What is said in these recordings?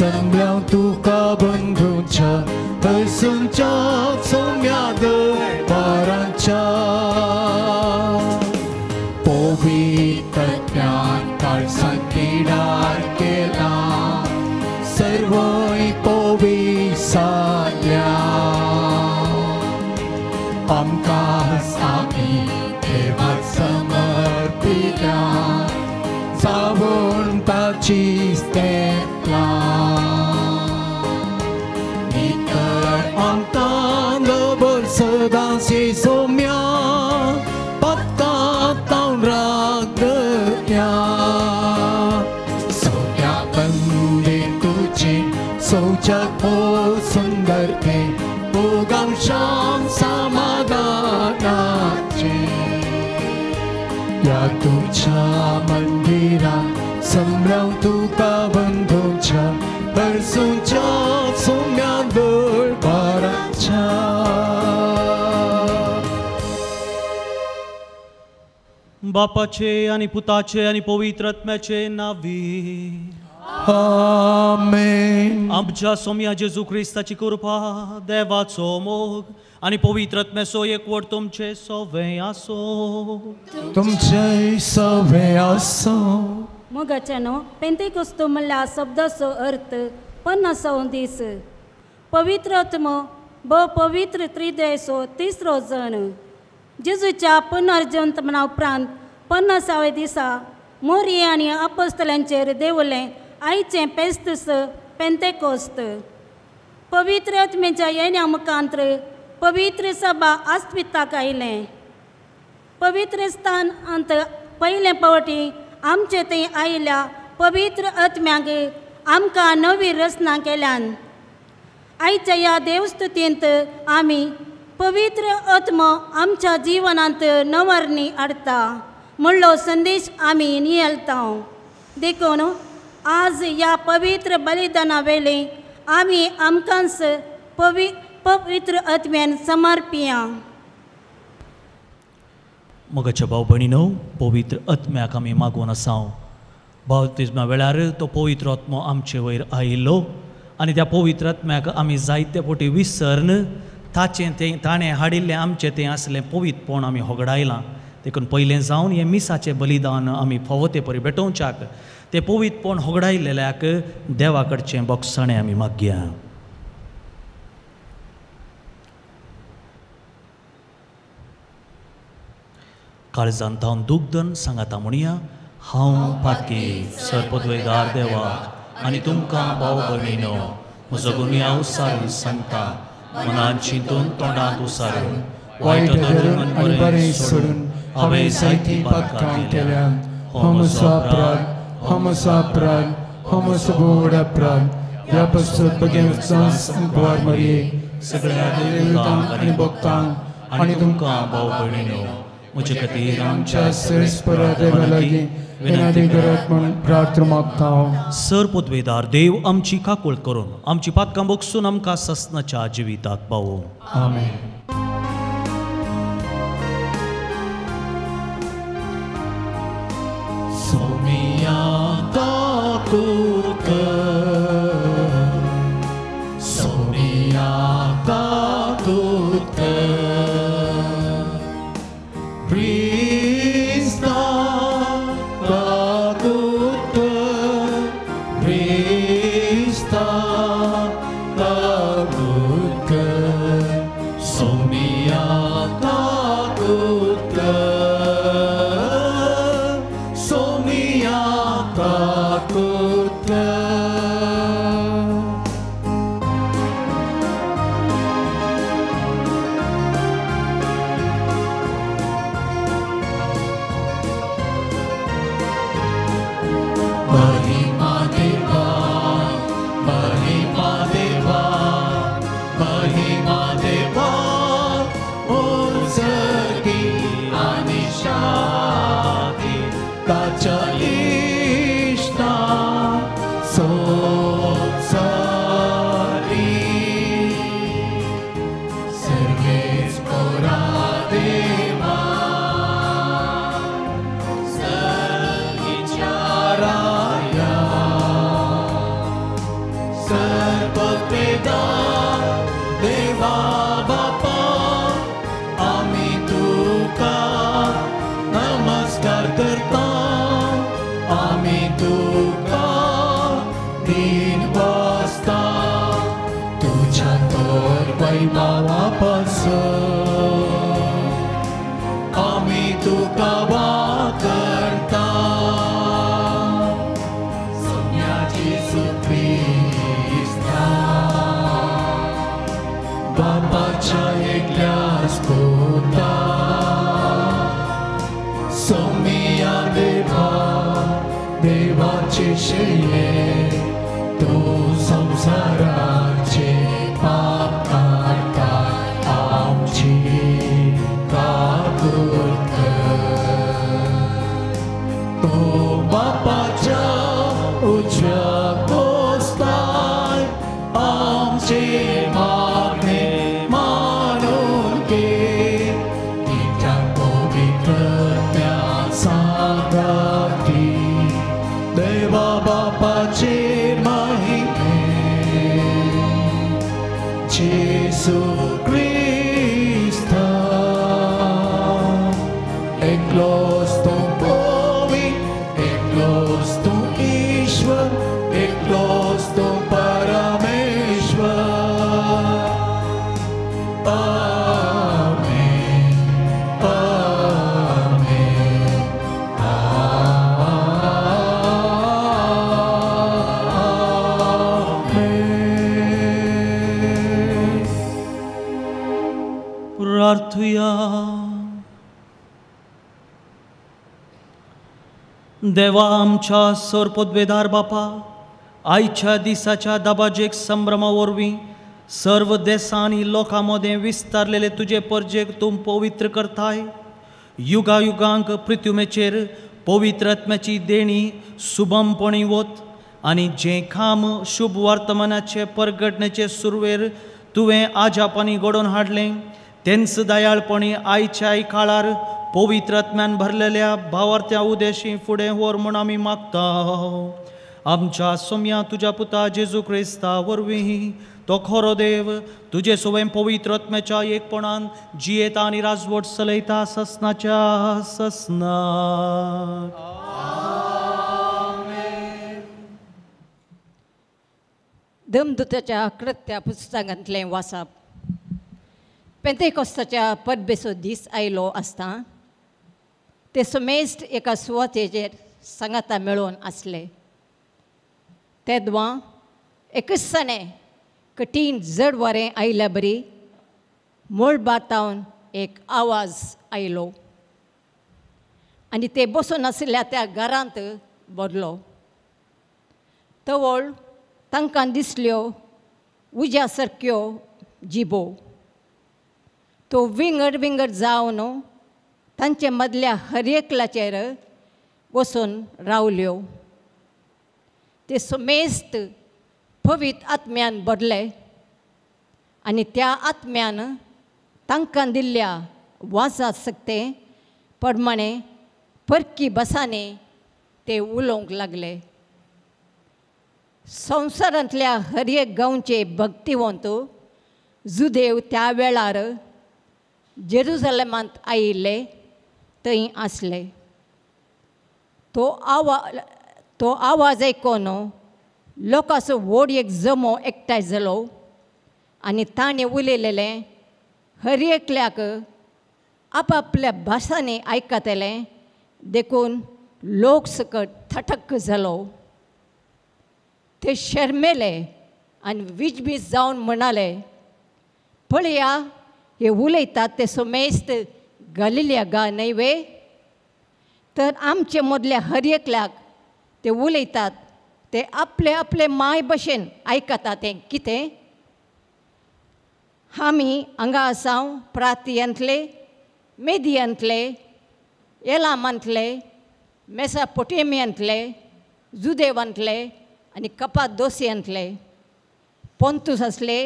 संबल्याव तुका बंधूच्या हरसूंच्या सोम्या दरबाराच्या पवित्रत्यान काळसांत पिडार केला सर्वय पविसाल्या आमकां आमी देवाक समर्पिल्या जावन ताची स्तेपला नितळ आमकां दवर सदांशी सोम्या पत्ता तावन रागत्या सोम्या बंदे तुझे सौच्याक हो सुंदर ते भोगां शाम समाधानाचे या तुझ्या मंदिरात संभ्रम तुका बंधूच्या हरसूंच्या सोम्या दरबाराच्या. बापाचे आनी पुताचे आनी पवित्र आत्म्याचे नांवी आमेन. आमच्या सोम्या जेजू क्रिस्ताची कृपा, देवाचो मोग आनी पवित्र आत्म्याचो एकवट तुमचे सवे आसो. तुमचे सवे आसो. मोगाच्यानो पेंतेकोस्त म्हणल्या शब्दाचो अर्थ 50 दीस. पवित्र आत्मो ब पवित्र त्रिदेसो तिसरो जण. जेजूच्या पुनर्जन्मना उपरांत 50व्या दिसा मोरये आनी अपोस्तलांचेर देवलें आयचें पेस्तस पेंतेकोस्त. पवित्र आत्म्याच्या येण्या मुखांत्र पवित्र सभा आस्पिताक आयलें. पवित्र स्थानांत पयले पावटी आमचे थंय आयिल्ल्या पवित्र आत्म्याक आमकां नवी रचना केल्यान. आयच्या ह्या देवस्तुतींत आमी पवित्र आत्मो आमच्या जिवनांत नवरणी हाडटा म्हणलो संदेश आमी नियलता. देखून आज ह्या पवित्र बलिदाना वेले आमी आमकांच पवित्र आत्म्यान समर्पिया. मोगाच्या भाव भयणीनो, पवित्र आत्म्याक आमी मागून आसाव. बाप्तिज्मा वेळार तो पवित्र आत्मो आमचे वयर आयिल्लो आनी त्या पवित्र आत्म्याक आमी जायते फावटी विसर्न ताचें तें ताणें हाडिल्लें आमचें तें आसलें पवित्रपण आमी होगडायलां. देखून पयलें जावन हें मिसाचें बलिदान आमी फावो ते परी भेटोवच्याक तें पवित्रपण होगडायलेल्याक देवा कडचें बोगसाणें आमी मागया. काळजान तावन दुग्धन सांगाता म्हणया, हांव पातकी सरपदवेदार देवा आनी तुमकां भाव भयणीनो म्हजो गुन्यांव सारून सांगता, मनान चिंतून तोंडांत उसारून वायट धरून आनी बरें सोडून हांवें जायतीं पातकां केल्या. हो म्हजो अपराध, हो म्हजो अपराध, हो म्हजो व्हड अपराध. ह्या पासत बगेवचांस कुंवर मरये सगळ्या देवतांक आनी भक्तांक आनी तुमकां भाव भयणीनो म्हजे खातीर आमच्या श्रेश्ठ देवा लागीं विनंती करात म्हूण प्रार्थना मागता. सर पदवेदार देव आमची काकूळ करून आमची पातकां बगसून आमकां ससनाच्या जिविताक पावो. आमेन. सोमिया काकूत, सोमिया काकूत, क्रिस्ता काकूत, क्रिस्ता काकूत, सोमिया काकूत, सोमिया काकूत. तुका वाकणता सोम्या जेजू क्रिस्ता बापाच्या एकल्याच पुता सोम्या देवा देवाचे शेये तू संसाराचे पाप काडटा आमची काकूट कर. तो बापाच्या उजव्या कोस्ताय आमचे मागणे मानून घे तिच्या पवित्र सांगाती देवा बापाचे महिमे जेजू क्रिस्ता एकलोच तूं पवित्र एकलोच तूं ईश्वर एकलोच तूं परमेश्वर. आमेन आमेन आमेन. प्रार्थुया. देवा आमच्या सरपदवेदार बापा, आयच्या दिसाच्या दबाजेक संभ्रमा वरवीं सर्व देसां आनी लोकां मदें विस्तारलेले तुजे परजेक तूं पवित्र करताय. युगायुगांक पृथ्वीचेर पवित्र आत्म्याची देणी सुबमपणी वत आनी जें काम शुभ वर्तमानाचे परगटण्याचे सुरवेर तुवें आजापानी घडोवन हाडलें तेंच दयाळपणी आयच्याय काळार पवित्र आत्म्यान भरलेल्या भावार्थ्या उदेशी फुडें व्हर म्हूण आमी मागता. आमच्या सोम्या तुज्या पुता जेजू क्रिस्ता वरवीं तो खरो देव तुजे सोवें पवित्र आत्म्याच्या एकपणान जियेता आनी राजवट चलयता ससनाच्या ससनाक. दमदूताच्या कृत्या पुस्तकांतलें वाचप. पेंतेकोस्ताच्या परबेचो दीस आयलो आसता ते समेस्त एका सुवातेचेर सांगाता मेळोवन आसले. तेदवां एकच सणें कठीण जड वारें आयल्या बरी मळबांतावन एक आवाज आयलो आनी ते बसून आशिल्ल्या त्या घरांत भरलो. तवळ तांकां दिसल्यो उज्या सारक्यो जिबो. तो विंगड विंगड जावन तांचे मदल्या हर एकल्याचेर वचून रावल्यो. ते समेस्त पवित्र आत्म्यान भरले आनी त्या आत्म्यान तांकां दिल्ल्या वाचा सक्ते प्रमाणे परकी भासांनी ते उलोवंक लागले. संवसारांतल्या हर एक गांवचे भक्तिवंत जुदेव त्या वेळार जेरुजलेमांत आयिल्ले थंय आसले. तो आवाज आयकून लोकांचो व्हड एक जमो एकठांय जालो आनी ताणें उलयलेलें हर एकल्याक आपापल्या भासांनी आयकतलें देखून लोक सकट थटक जालो. ते शर्मेले आनी विजबीज जावन म्हणाले, पळया हे उलयतात ते समेस्त गालिल्या गा न्हय वे? तर आमचे मदल्या हर एकल्याक ते उलयतात ते आपले आपले माय भशेन आयकता तें कितें? आमी हांगा आसाव प्रातियांतले, मेदियांतले, एलामांतले, मेसापोटेमियांतले, जुदेवांतले आनी कपादोसियांतले, पोंतूस आसले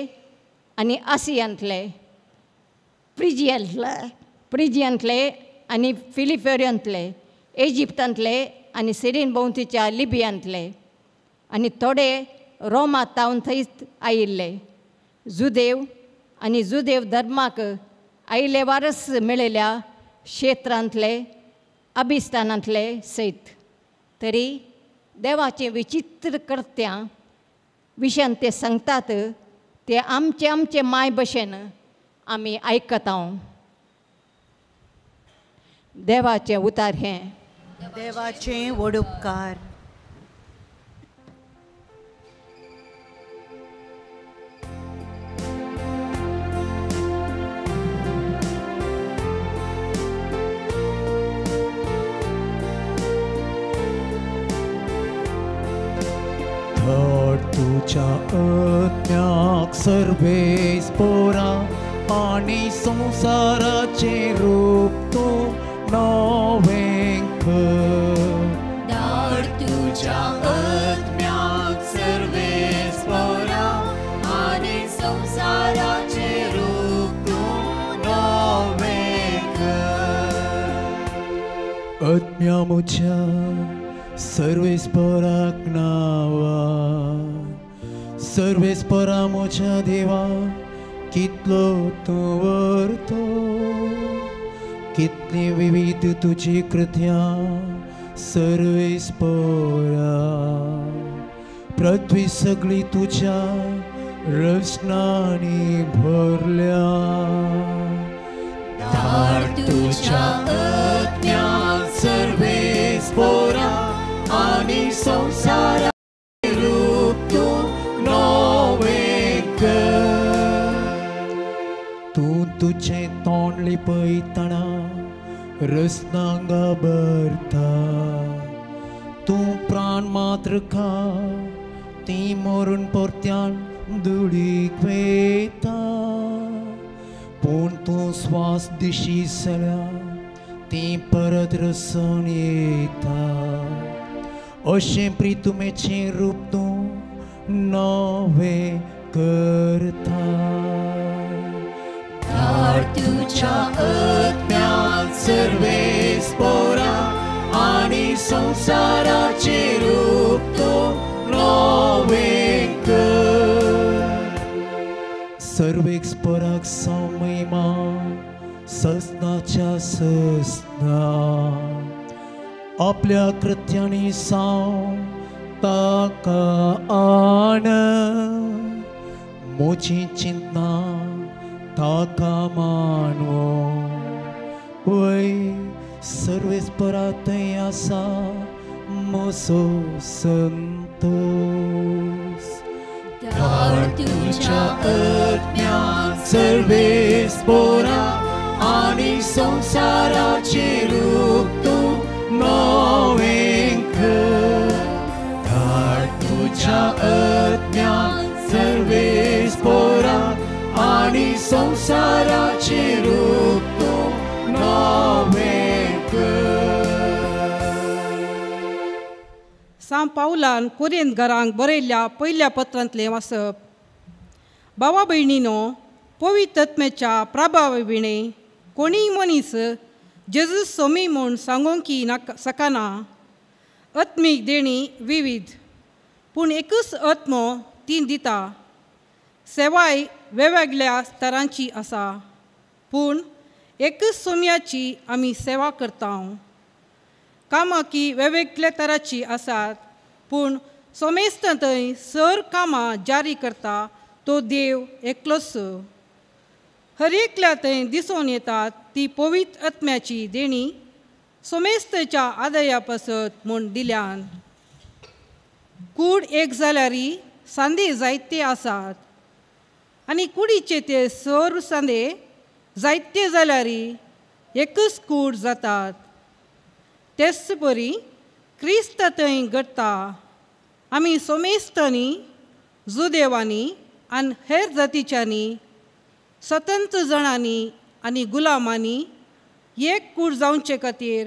आनी आसियांतले, प्रिजियांतले आनी फिलिपेरियांतले, इजिप्तांतले आनी सिरीन भोंवतीच्या लिबियांतले आनी थोडे रोमा तावन थंयच आयिल्ले. जुदेव आनी जुदेव धर्माक आयले वारस मेळिल्ल्या क्षेत्रांतले अभिस्थानांतले सयत तरी देवाचें विचित्र कर्त्यां विशयान ते सांगतात ते आमचे आमचे माय भशेन आमी आयकता. देवाचें उतार हें. देवाचें व्हड उपकार. धड तुज्या आत्म्याक सर्वेस पोरा आनी संवसाराचें रूप तूं नवें कर. धाड तुज्या आत्म्याक सर्वेस पोरा आनी संवसाराचें रूप तूं नवें कर. आत्म्या म्हज्या सर्वेस्पराक नांवा, सर्वेस्परा म्हज्या देवा कितलो तूं व्हरतो, कितली विविध तुजी कृत्यां सर्वेस्परा. पृथ्वी सगळी तुज्या रचनांनी भरल्या. धाड तुज्या आत्म्याक सर्वेस्परा आनी संवसाराचें रूप तूं नवें कर. तूं तुजें तोंड लिपयतना रसनांगा भरता, तूं प्राण मात्र खा ती मरून परत्यान धुळीक वयता. पूण तूं स्वास दिशी जाल्यार ती परत रसण येता. अशें प्रितुमेचें रूप तूं नवें करता. धाड तुज्या आत्म्याक सर्वेस्परा आनी संवसाराचें रूप तूं नवें कर. सर्वेस्पराक संवयमा ससनाच्या ससना, आपल्या कृत्यांनी साव ताका आण, म्हजी चिंतना ताका मानवो. वय सर्वेस्परा थंय आसा म्हजो संतोस. धाड तुज्या आत्म्याक सर्वेस्परा आनी संवसाराचें रूप तूं नवें कर. धाड तुज्या आत्म्याक सर्वेस्परा आनी संवसाराचें रूप तूं नवें कर. सांत पावलान कोरिंत घरांक बरयल्ल्या पयल्या पत्रांतलें वाचप. भावा भयणीनो, पवित्र आत्म्याच्या प्रभावा विणें कोणीय मनीस जेजूस सोमी म्हूण सांगूंक नाका शकना. आत्मीक देणी विविध, पूण एकूच आत्मो ती दिता. सेवाय वेगवेगळ्या स्तरांची आसा, पूण एकूच सोम्याची आमी सेवा करता. कामां की वेगवेगळ्या तरांची आसात, पूण सोमेस्त थंय सर कामां जारी करता तो देव एकलोच. हर एकल्या थंय दिसून येतात ती पवित्र आत्म्याची देणी सोमेस्तच्या आदया पासत म्हूण दिल्यान. कूड एक जाल्यारी सांदे जायते आसात आनी कुडीचे ते सर्व सांदे जायते जाल्यारी एकूच कूड जातात. तेच परी क्रिस्त थंय घडटा. आमी सोमेस्तांनी, जुदेवांनी आनी हेर जातीच्यांनी, स्वतंत्र जाणांनी आनी गुलामांनी एक कूड जावचे खातीर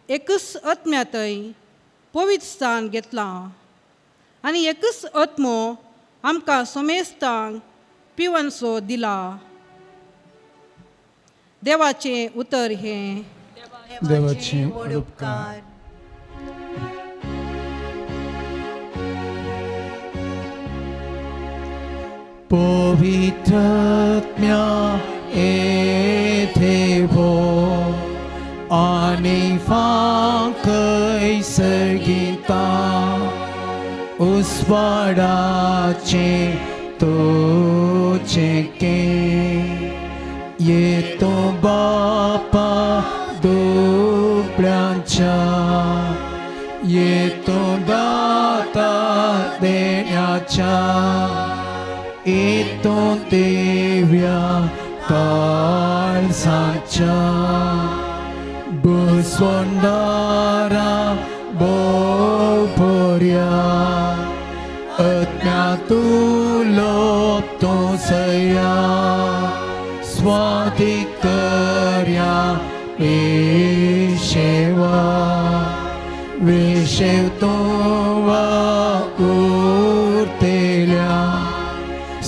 एकूच आत्म्या थंय पवित्र स्थान घेतलां आनी एकूच आत्मो आमकां सोमेस्तांक पिवनसो दिला. देवाचें उतर हें. देवाचें व्हड उपकार. पवित्र आत्म्या येथे आनी फांकय सर्गिता उस्वाडाचें तुजें कें ये तो बापा दुरीचें. येतो दाता देण्याच्या येतो देव्या काळजाच्या बसवंदारा बोपर्या अज्ञातू लोपतो सया स्वाती कर्या विशेवा विशेवतो वा उरतेल्या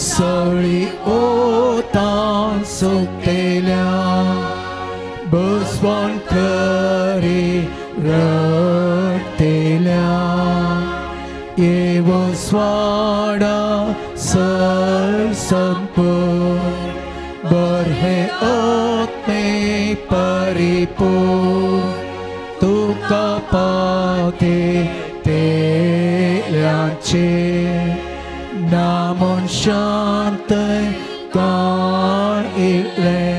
सळी ओता सुकतेल्या बसवण खरी रडतेल्या येवो स्वाडा सर संपूर बरहे आत्मे परिपूर तुका पाते तेल्याचे नामन शांत काळ इल्ले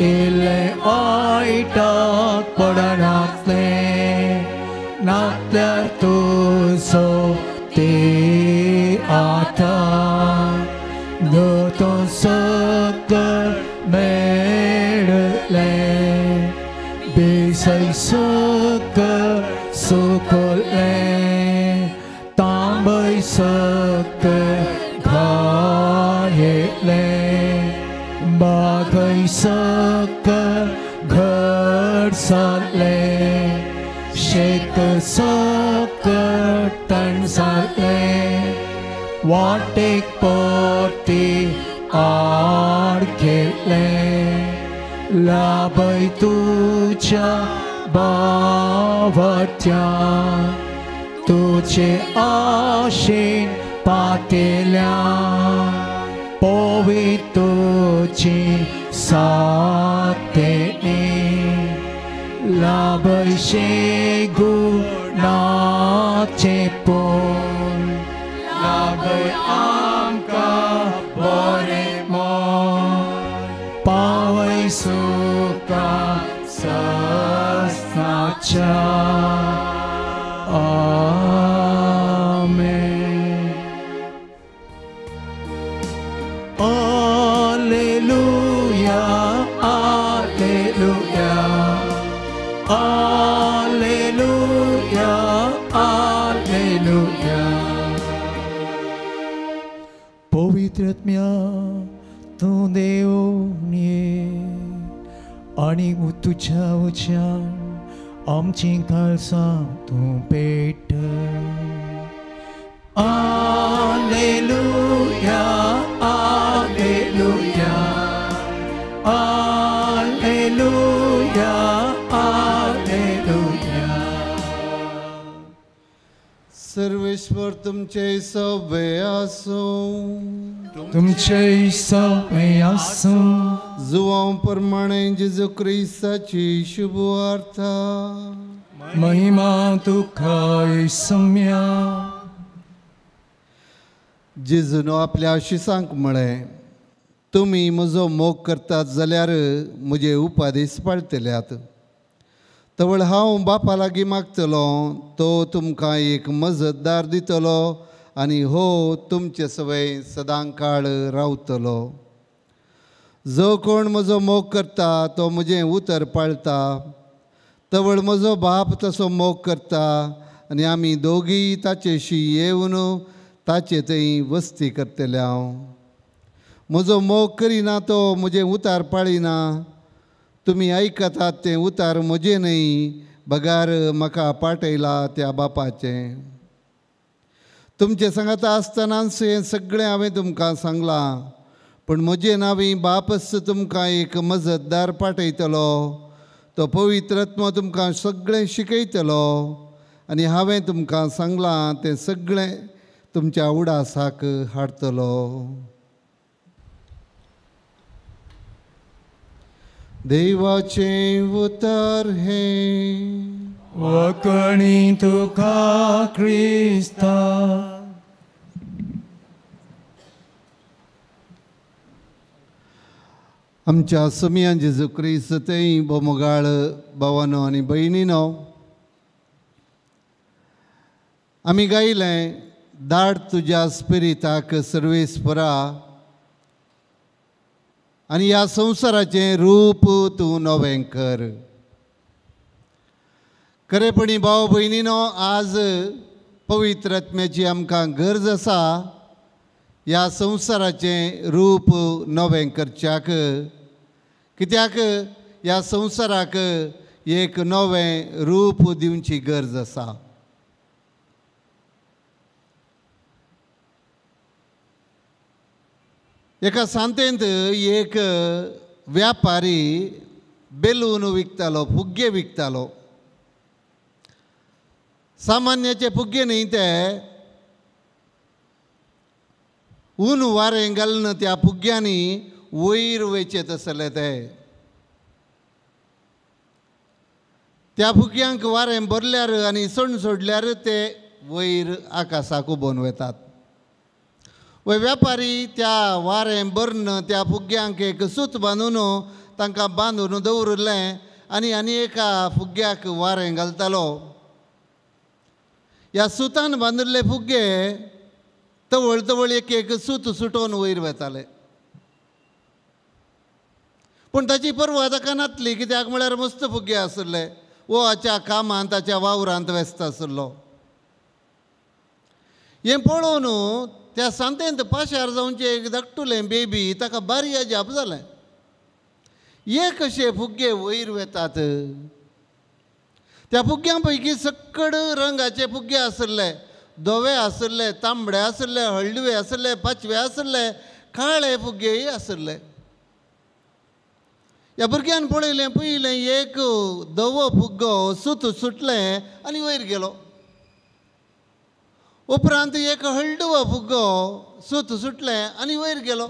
इल्ले वायटाक पडनातले नातल्यार तुजो ते आतां तो सकल मेळले बेसय सकल सुकले तांबय सकल घायले बागय सकल घट जाले शेत सकल तण जाले वाटेक पोती आड गेले लाभय तुज्या बावट्या तुजे आशेन पातेल्या पोवी तुजी सातेनी लाभय गुणाचे पूण लाभय आमकां बरें मन पावय सुखा सस्नाच्या. आमेन. Alleluia, alleluia, alleluia, alleluia. पवित्र आत्म्या तूं देव ये आनी तुज्या उज्यान आमचीं काळसां तूं पेट. Alleluia, alleluia, alleluia, alleluia. Sarveshwar तुमचे सवे आसूं, तुमचे सवे आसूं. जुवां प्रमाणे जेजू क्रिस्ताची शुभ वार्ता. महिमा तुका सम्या. जेजून आपल्या शिसांक म्हळें, तुमी म्हजो मोग करतात जाल्यार म्हजे उपादेश पाळटल्यात. तवळ हांव बापा लागीं मागतलो, तो तुमकां एक मजतदार दितलो आनी हो तुमचे सवय सदां काळ रावतलो. जो कोण म्हजो मोग करता तो म्हजें उतर पाळता. तवळ म्हजो बाप तसो मोग करता आनी आमी दोगीय ताचेशी येवन ताचे थंय वस्ती करतले. हांव म्हजो मोग करिना तो म्हजें उतार पाळिना. तुमी आयकतात तें उतार म्हजें न्हय, बगार म्हाका पाठयला त्या बापाचें. तुमचें सांगाता आसतनाच हें सगळें हांवें तुमकां सांगलां, पूण म्हजें नांवी बापच तुमकां एक मजतदार पाठयतलो. तो पवित्र आत्मो तुमकां सगळें शिकयतलो आनी हांवें तुमकां सांगलां तें सगळें तुमच्या उडासाक हाडटलो. देवाचें उतर हें. वकणी तुका क्रिस्ता. आमच्या समियान जेजू क्रिस्त थंय बोमोगाळ भावानो आनी भयणीनो, आमी गायलें धाड तुज्या स्पिरिताक सर्वेस्परा आनी ह्या संवसाराचें रूप तूं नवें कर। खरेपणी भाव भयणीनो, आज पवित्र आत्म्याची आमकां गरज आसा ह्या संवसाराचें रूप नवें करच्याक, कित्याक ह्या संवसाराक एक नवें रूप दिवची गरज आसा। एका सांतेंत एक व्यापारी बेलून विकतालो, फुग्गे विकतालो। सामान्याचे फुग्गे न्ही ते, ऊन वारें घालून त्या फुग्यांनी वयर वयचे तसले ते। त्या फुग्यांक वारें भरल्यार आनी सण सोडल्यार ते वयर आकाशाक उबोवन वतात। वय व्यापारी त्या वारें भरून त्या फुग्यांक एक सूत बांदून तांकां बांदून दवरिल्लें आनी आनी एका फुग्याक वारें घालतालो। ह्या सुतान बांदिल्ले फुग्गे तवळ तवळ एक एक सूत सुटोवन वयर वताले, पूण ताची पर्वा ताका नासली, कित्याक म्हळ्यार मस्त फुग्गे आशिल्ले। वो हाच्या कामांत ताच्या वावरांत व्यस्त आशिल्लो। हें पळोवन त्या सांतेंत पाशार जावचें एक धाकटुलें बेबी ताका बारी अजाप जालें, हे कशे फुग्गे वयर वतात। त्या फुग्यां पैकी सक्कड रंगाचे फुग्गे आशिल्ले, धवे आशिल्ले, तांबडे आशिल्ले, हळडुवे आशिल्ले, पाचवे आशिल्ले, काळे फुग्गेय आशिल्ले। ह्या भुरग्यान पळयलें, पयलें एक धवो फुग्गो सूत सुटलें आनी वयर गेलो। उपरांत एक हळडुवो फुग्गो सूत सुटलें आनी वयर गेलो।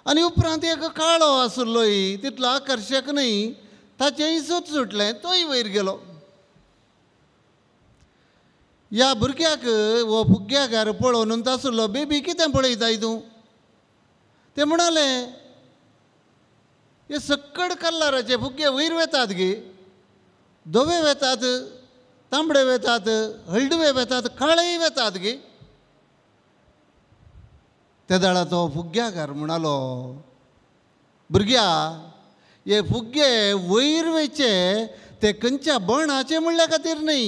आनी उपरांत एक काळो आशिल्लोय तितलो आकर्शक न्ही, ताचेंय सूत सुटलें, तोय वयर गेलो। ह्या भुरग्याक हो फुग्ग्याकार पळोवन आशिल्लो, बेबी कितें पळयताय तूं? ते म्हणाले, हे सक्कड कलराचे फुग्गे वयर वेतात गे, धवे वेतात, तांबडे वेतात, हळडुवे वेतात, काळेय वेतात गे। तेदाळा तो फुग्ग्याकार म्हणालो, भुरग्या हे फुग्गे वयर वयचे ते खंयच्या बणाचे म्हणल्या खातीर न्ही,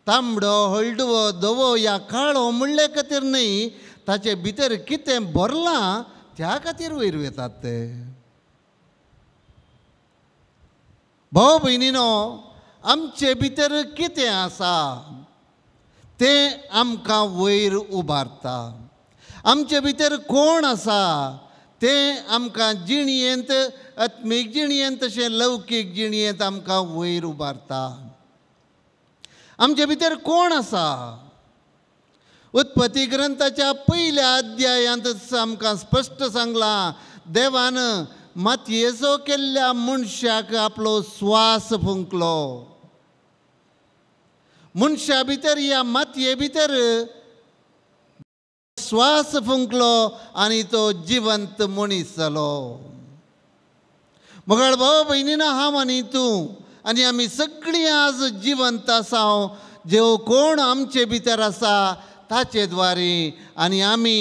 तांबडो हळडुवो धवो या काळो म्हणले खातीर न्ही, ताचे भितर कितें भरलां त्या खातीर वयर वतात ते। भाव भयणीनो, आमचे भितर कितें आसा तें आमकां वयर उबारता। आमचे भितर कोण आसा तें आमकां जिणयेंत, आत्मीक जिणयेंत तशें लौकीक जिणयेंत आमकां वयर उबारता। आमचे भितर कोण आसा? उत्पत्ती ग्रंथाच्या पयल्या अध्यायांत आमकां स्पश्ट सांगलां, देवान मातयेचो केल्ल्या मनशाक आपलो स्वास फुंकलो। मनशा भितर, ह्या मातये भितर स्वास फुंकलो आनी तो जिवंत मनीस जालो। मगळ भाव भयणीना, हांव आनी तूं आनी आमी सगळीं आज जिवंत आसा। जेव कोण आमचे भितर आसा ताचे द्वारे आनी आमी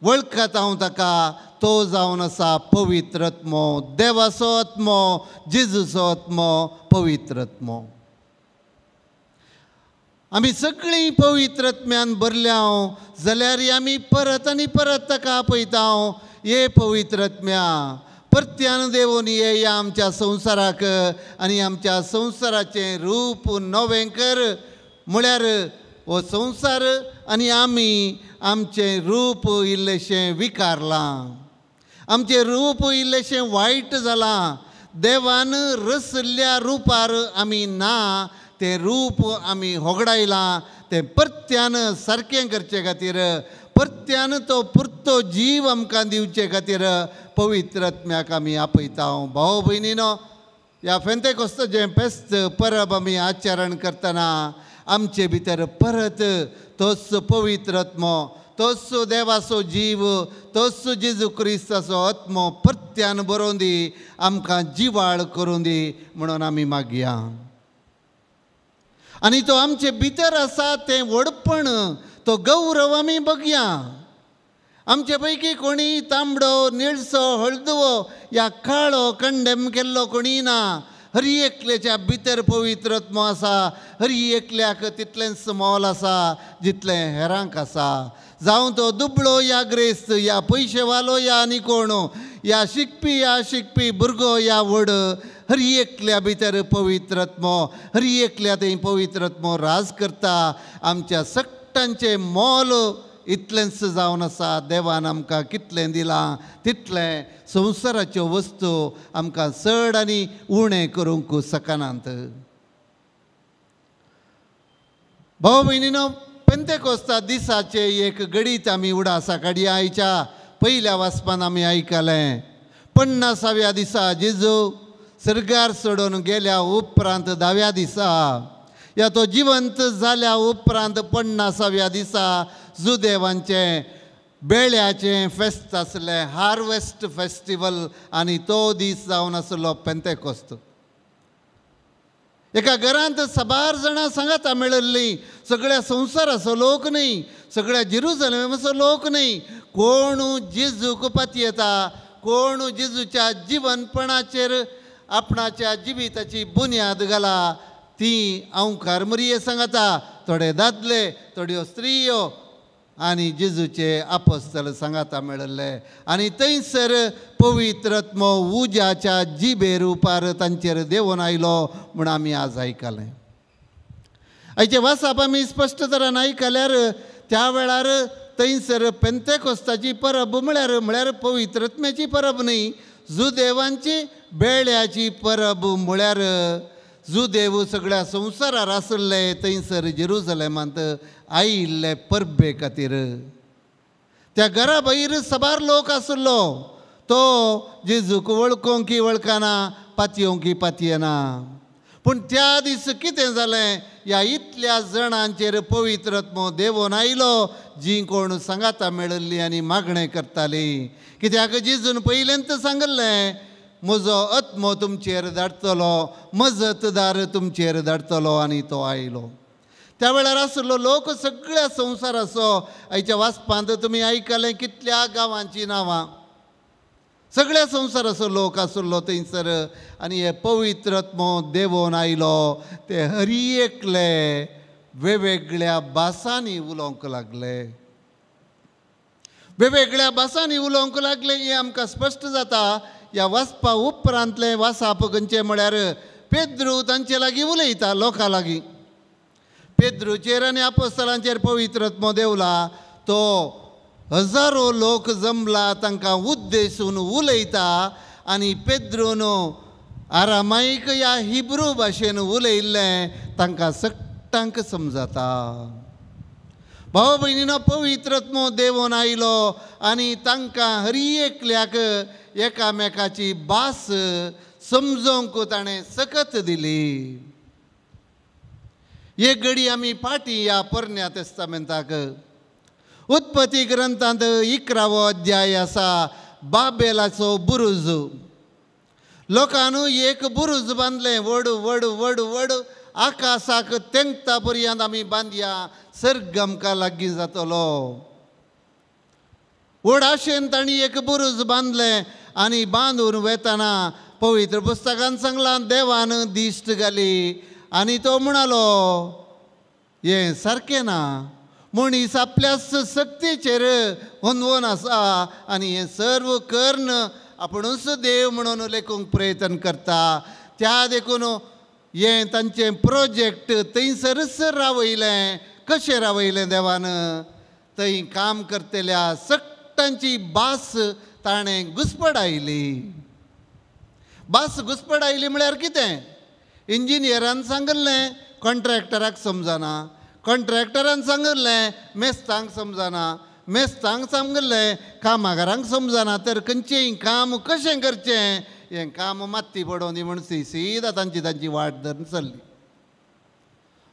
वळखता हांव ताका, तो जावन आसा पवित्र आत्मो, देवाचो आत्मो, जेजूचो आत्मो, पवित्र आत्मो। आमी सगळीं पवित्र आत्म्यान भरल्या जाल्यार आमी परत आनी परत ताका आपयता, ये पवित्र आत्म्या परत्यान देवून ये ह्या आमच्या संवसाराक आनी आमच्या संवसाराचें रूप नवें कर। म्हळ्यार हो संवसार आनी आमी आमचें रूप इल्लेशें विकारलां, आमचें रूप इल्लेशें वायट जालां। देवान रसल्ल्या रुपार आमी ना, तें रूप आमी होगडायलां। तें परत्यान सारकें करचे खातीर, परत्यान तो पुरतो जीव आमकां दिवचे खातीर पवित्र आत्म्याक आमी आपयता। भाव भयणीनो, ह्या फेंतेकोस्ताचें फेस्त परब आमी आचरण करतना आमचे भितर परत तोच पवित्र आत्मो, तोच देवाचो जीव, तोच जेजू क्रिस्ताचो आत्मो परत्यान बरोवन दी, आमकां जिवाळ करूं दी म्हणून आमी मागया। आनी तो आमचे भितर आसा तें व्हडपण, तो गौरव आमी बघया. आमचे पैकी कोणी तांबडो, निळसो, हळदुवो या काळो कंडेम केल्लो कोणी ना. हरी एकल्याच्या भितर पवित्र आत्मो आसा, हरी एकल्याक तितलेंच मोल आसा जितलें हेरांक आसा. जावं तो दुबळो या ग्रेस्त या पयशेवालो या आनी कोण या शिकपी या शिकपी भुरगो या व्हड, हरी एकल्या भितर पवित्र आत्मो, हरी एकल्या थंय पवित्र आत्मो राज करता. आमच्या सगळ्यांचें मोल इतलेंच जावन आसा. देवान आमकां कितलें दिलां तितलें संवसाराच्यो वस्तू आमकां चड आनी उणें करूंक शकनात. भाव भयणीनो, पेंतेकोस्ता दिसाचें एक गणीत आमी उडासा काडया. आयच्या पयल्या वाचपान आमी आयकलें 50व्या दिसा जेजू सर्गार सोडून गेल्या उपरांत 10व्या दिसा या तो जिवंत जाल्या उपरांत 50व्या दिसा जुदेवांचें बेळ्याचें फेस्त आसलें, हार्वेस्ट फेस्टिवल, आनी तो दीस जावन आसलो पेंतेकोस्त. एका घरांत साबार जाणां सांगाता मेळिल्लीं, सगळ्या संवसाराचो लोक न्हय, सगळ्या जेरुजलेमाचो लोक न्हय, कोण जेजूक पातयेता, कोण जेजूच्या जिवनपणाचेर आपणाच्या जिविताची बुन्याद घाला ती अंवकार मरिये सांगाता. थोडे दादले, थोड्यो स्त्रियो आनी जेजूचे आपस्तल सांगाता मेळिल्ले. आनी थंयसर पवित्र आत्मो उज्याच्या जिबे रुपार तांचेर देंवून आयलो म्हूण आमी आज आयकलें. आयचें वाचप आमी स्पश्ट तरान आयकल्यार त्या वेळार थंयसर पेंतेकोस्ताची परब म्हळ्यार म्हळ्यार पवित्र आत्म्याची परब न्हय, जुदेवांची बेळ्याची परब म्हळ्यार जुदेव सगळ्या संवसारार आसले थंयसर जेरुजलेमांत आयिल्ले परबे खातीर. त्या घरा भायर साबार लोक आसलो, तो जेजूक वळखोंकी वळखना, पातयोंकी पातयेना. पूण त्या दीस कितें जालें, ह्या इतल्या जाणांचेर पवित्र आत्मो देंवून आयलो जीं कोण सांगाता मेळिल्लीं आनी मागणें करतालीं. कित्याक जेजून पयलेंत सांगिल्लें, म्हजो आत्मो तुमचेर धाडटलो, मजतदार तुमचेर धाडटलो, आनी तो आयलो. त्या वेळार आसलो लोक सगळ्या संवसाराचो. आयच्या वाचपांत तुमी आयकलें कितल्या गांवांचीं नांवां, सगळ्या संवसाराचो लोक आसलो थंयसर. आनी हे पवित्र आत्मो देंवून आयलो, ते हरी एकले वेगवेगळ्या भासांनी उलोवंक लागले, वेगवेगळ्या भासांनी उलोवंक लागले. हें आमकां स्पश्ट जाता ह्या वाचपा उपरांतलें वाचप खंयचें म्हळ्यार पेद्रू तांचे लागीं उलयता लोकां लागीं. पेद्रूचेर आनी आपोस्तलांचेर पवित्र आत्मो देंवला, तो हजारो लोक जमला तांकां उद्देशून उलयता. आनी पेद्रून आरामायक या हिब्रू भाशेन उलयिल्लें तांकां सगळ्यांक समजता. भाव भयणीनो, पवित्र आत्मो देंवून आयलो आनी तांकां हरी एकल्याक एकामेकाची भास समजोवंक ताणें सकत दिली. एक घडी आमी फाटीं ह्या पोरण्या तेस्तामेंताक उत्पत्ती ग्रंथांत 11वो अध्याय आसा, बाबेलाचो बुरुज. लोकांनी एक बुरुज बांदलें, व्हड व्हड व्हड व्हड आकाशाक तेंकता पर्यंत आमी बांदया, सर्ग आमकां लागीं जातलो. व्हड आशेन तांणी एक बुरुज बांदलें आनी बांदून वेतना पवित्र पुस्तकान सांगलां देवान दिश्ट घाली आनी तो म्हणालो हें सारकें ना, मनीस आपल्या सक्तीचेर होंदवोन आसा आनी हें सर्व कर्ण आपुणूच देव म्हणून लेखूंक प्रयत्न करता. त्या देखून हें तांचें प्रोजेक्ट थंयसरच रावयलें. कशें रावयलें देवान? थंय काम करतल्या सगळ्यांची भास ताणें घुसपडायली. भास घुसपडायली म्हळ्यार कितें? इंजिनियरान सांगिल्लें कॉन्ट्रॅक्टराक समजना, कॉन्ट्रॅक्टरान सांगिल्लें मेस्तांक समजना, मेस्तांक सांगिल्लें कामागारांक समजना, तर खंयचेंय काम कशें करचें हें काम मात्ती पडोवन दी म्हूण सीदा तांची तांची वाट धरून चल्ली.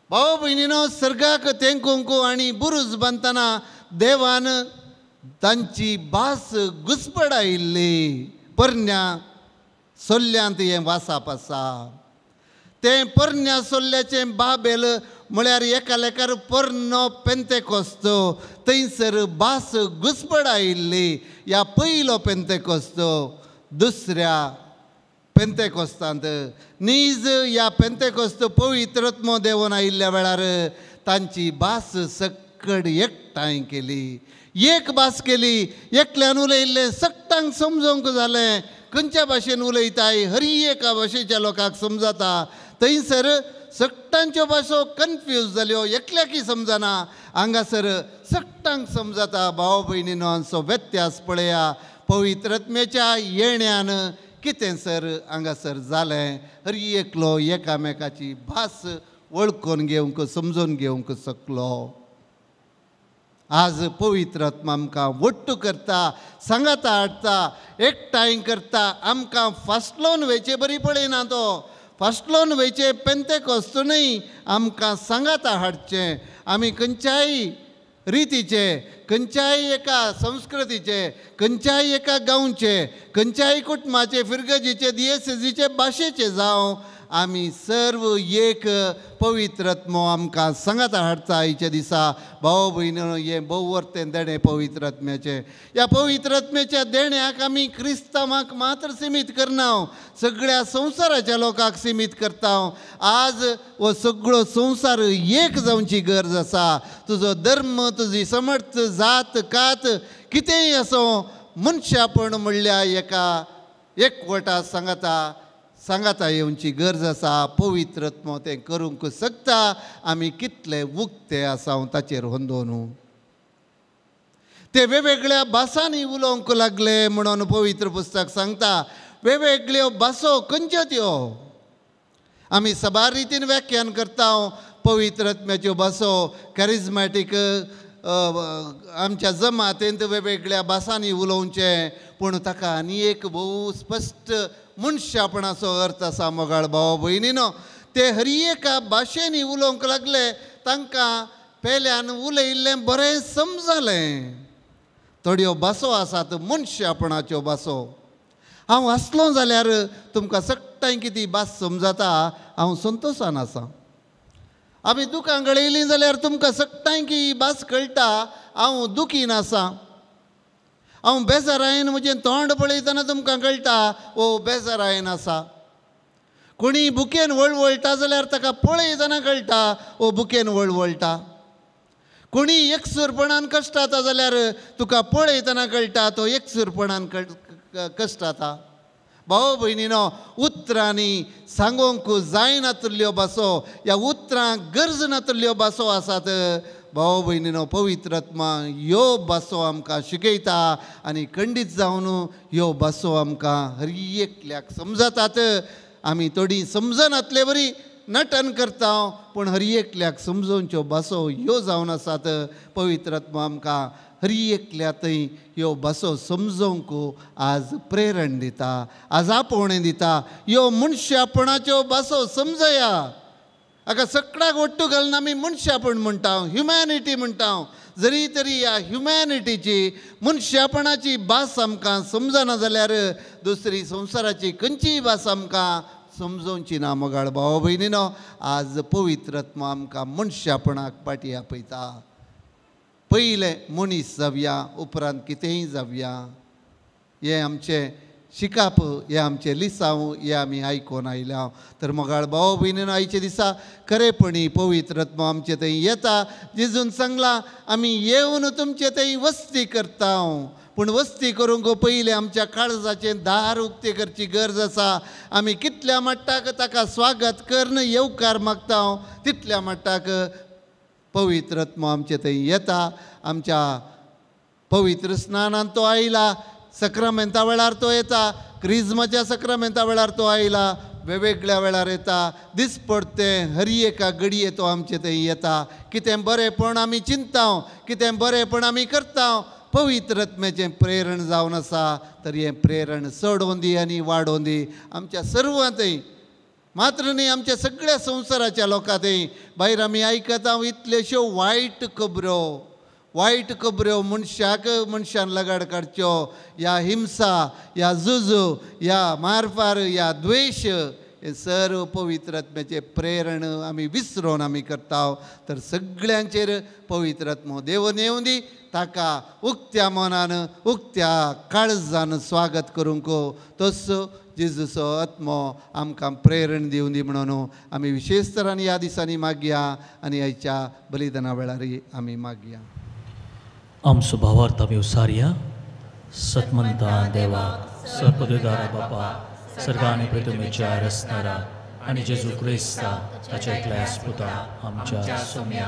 भाव भयणीनो, सर्गाक तेंकूंक आनी बुरुज बांदतना देवान तांची भास घुसपडायिल्ली. परण्या सोल्ल्यांत हें वासाप आसा. तें पोरण्या सोल्ल्याचें बाबेल म्हळ्यार एका लेखार पोरनो पेंतेकोस्त थंयसर भास घुसपड आयिल्ली. ह्या पयलो पेंतेकोस्त दुसऱ्या पेंतेकोस्तांत नीज ह्या पेंतेकोस्त पवित्र आत्मो देंवोन आयिल्ल्या वेळार तांची भास सक्कड एकठांय केली, एक भास केली. एकल्यान उलयल्लें सगटांक समजोंक जालें. खंयच्या भाशेन उलयताय हरी एका भाशेच्या लोकांक समजता. थंयसर सगटांच्यो भासो कन्फ्यूज जाल्यो, एकल्याकय समजना. हांगासर सगटांक समजता. भाव भयणीनो हांचो व्यत्यास पळया. पवित्र आत्म्याच्या येण्यान कितें सर हांगासर जालें, हरी एकलो एकामेकाची भास वळखून घेवंक समजून घेवंक शकलो. आज पवित्र आत्मा आमकां वट्टू करता, सांगाता हाडटा, एकठांय करता. आमकां फासलोन वयचे बरी पळयना तो, फासलोन वयचे पेंतेकोस्त न्हय, आमकां सांगाता हाडचें. आमी खंयच्याय रितीचे, खंयच्याय एका संस्कृतीचे, खंयच्याय एका गांवचे, खंयच्याय कुटुंबाचे, फिरगजीचे, दियेसेजीचे, भाशेचे जावं, आमी सर्व एक पवित्र आत्मो आमकां सांगाता हाडटा. आयच्या दिसा भाव भयणीनो हें भोव वर्तें देणें पवित्र आत्म्याचें. ह्या पवित्र आत्म्याच्या देण्याक आमी क्रिस्तांवांक मात्र सिमीत करना, सगळ्या संवसाराच्या लोकांक सिमीत करता. आज हो सगळो संवसार एक जावची गरज आसा. तुजो धर्म, तुजी समर्थ, जात कात कितेंय आसूं, मनशापण म्हणल्यार एका एकवटा सांगाता सांगाता येवची गरज आसा. पवित्र आत्मो तें करूंक शकता. आमी कितले उक्ते आसा ताचेर होंदोन. ते वेगवेगळ्या भासांनी उलोवंक लागले म्हणून पवित्र पुस्तक सांगता. वेगवेगळ्यो भासो खंयच्यो त्यो आमी साबार रितीन व्याख्यान करता. पवित्र आत्म्याच्यो भासो कॅरिज्मॅटीक आमच्या जमातेंत वेगवेगळ्या भासांनी उलोवचें, पूण ताका आनी एक भोव स्पश्ट मनशापणाचो अर्थ आसा. मोगाळ भाव भयणीनो, ते हर एका भाशेनी उलोवंक लागले. तांकां पेल्यान उलयिल्लें बरें समजलें. थोड्यो भासो आसात मनशापणाच्यो भासो. हांव आसलो जाल्यार तुमकां सगटांय कितें भास समजता, हांव संतोशान आसा. आमी दुकां गळयलीं जाल्यार तुमकां सगटांय की भास कळटा, हांव दुखीन आसा. हांव बेजारायन म्हजें तोंड पळयतना तुमकां कळटा, ओ बेजारायन आसा. कोणी बुकेन वळवळटा जाल्यार ताका पळयतना कळटा, ओ बुकेन वळवळटा. कोणी एकसूरपणान कश्टाता जाल्यार तुका पळयतना कळटा, तो एकसूरपणान कश्टाता. भाव भयणीनो, उतरांनी सांगोंक जायनातल्ल्यो भासो, ह्या उतरांक गरज नातल्ल्यो भासो आसात. भाव भयणीनो, पवित्र आत्मा ह्यो भासो आमकां शिकयता आनी खंडीत जावन ह्यो भासो आमकां हर एकल्याक समजतात. आमी थोडी समजनातले बरी नटन करता, पूण हर एकल्याक समजोवच्यो भासो ह्यो जावन आसात. पवित्र आत्मा आमकां हर एकल्या थंय ह्यो भासो समजोवंक आज प्रेरण दिता, आज आपोवणें दिता. ह्यो मनशापणाच्यो भासो समजया. हाका सगळ्याक ओट्टू घालून आमी मनशापण म्हणटा, ह्युमॅनिटी म्हणटा. जरी तरी ह्या ह्युमॅनिटीची, मनशापणाची भास आमकां समजना जाल्यार दुसरी संवसाराची खंयचीय भास आमकां समजोवची ना. मोगाळ भाव भयणीनो, आज पवित्र आत्मा आमकां मनशापणाक पाटी आपयता. पयलें मनीस जावया, उपरांत कितेंय जावया. हें आमचें शिकाप, हें आमचें लिसांव, हें आमी आयकून आयल्या. तर मोगाळ भाव भयणीनो, आयच्या दिसा खरेपणी पवित्र आत्मा आमचे थंय येता. जेजून सांगलां, आमी येवन तुमचे थंय वस्ती करता. पूण वस्ती करूंक पयलीं आमच्या काळजाचें दार उक्तें करची गरज आसा. आमी कितल्या मट्टाक ताका स्वागत करून येवकार मागता, तितल्या मट्टाक पवित्र आत्मा आमचे थंय येता. आमच्या पवित्र स्नानान तो आयला, सक्रामेंता वेळार तो येता, क्रिज्माच्या सक्रामेंता वेळार तो आयला, वेगवेगळ्या वेळार येता. दिसपडतें हर एका घडये तो आमचे थंय येता. कितें बरेंपण आमी चिंतता, कितें बरेंपण आमी करता, पवित्र आत्म्याचें प्रेरण जावन आसा. तर हें प्रेरण चडोवन दी आनी वाडोवन दी आमच्या सर्वांतय, मात्र न्ही आमच्या सगळ्या संवसाराच्या लोकांतय. भायर आमी आयकता इतल्योश्यो वायट खबरो, वायट खबऱ्यो मनशाक मनशान लगाड काडच्यो, ह्या हिंसा, ह्या झुजू, ह्या मारफार, ह्या द्वेश, हें सर्व पवित्र आत्म्याचें प्रेरण आमी विसरोन आमी करता. तर सगळ्यांचेर पवित्र आत्मो देवून येवं दी, ताका उक्त्या मनान उक्त्या काळजान स्वागत करूंक तसो जेजूचो आत्मो आमकां प्रेरण दिवं दी म्हणून आमी विशेश तरान ह्या दिसांनी मागया आनी आयच्या बलिदाना वेळारय आमी मागया. आमचो भावार्थ आमी उसारया. सतमंता देवाक सर्पदेदारा बापा सर्गा आनी पृथ्वीच्या रचणारा आनी जेजू क्रिस्ता ताच्या एकल्या पुता आमच्या सोम्या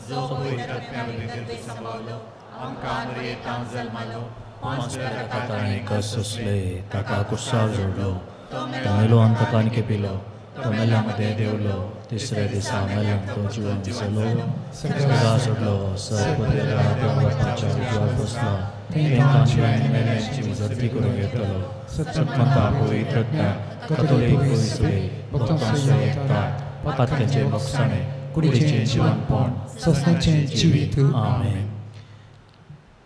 जो पवित्र आत्म्या वरवीं सांबाळलो आमकां मरयेंत जल्मालो ताका ताणें कस सोंसले, ताका कुर्सार जोडलो, तो मेलो आनी ताका आनी खेपिलो, तो मेल्या मदें देंवलो, तिसऱ्या दिसा मेल्यान तो जिवन जालो, सर्गा सोडलो, सर्पदेदारा बापाच्या उजव्याक बसलो, तांकां मेल्यांची उजरती करूंक येतलो. सतमंता पवित्र आत्म्या कथोलीक सभे भक्तांचो एकठांय पातकांचें भोगसाणें कुडीचें जिवनपण सस्नाचें जिवीत. आमेन.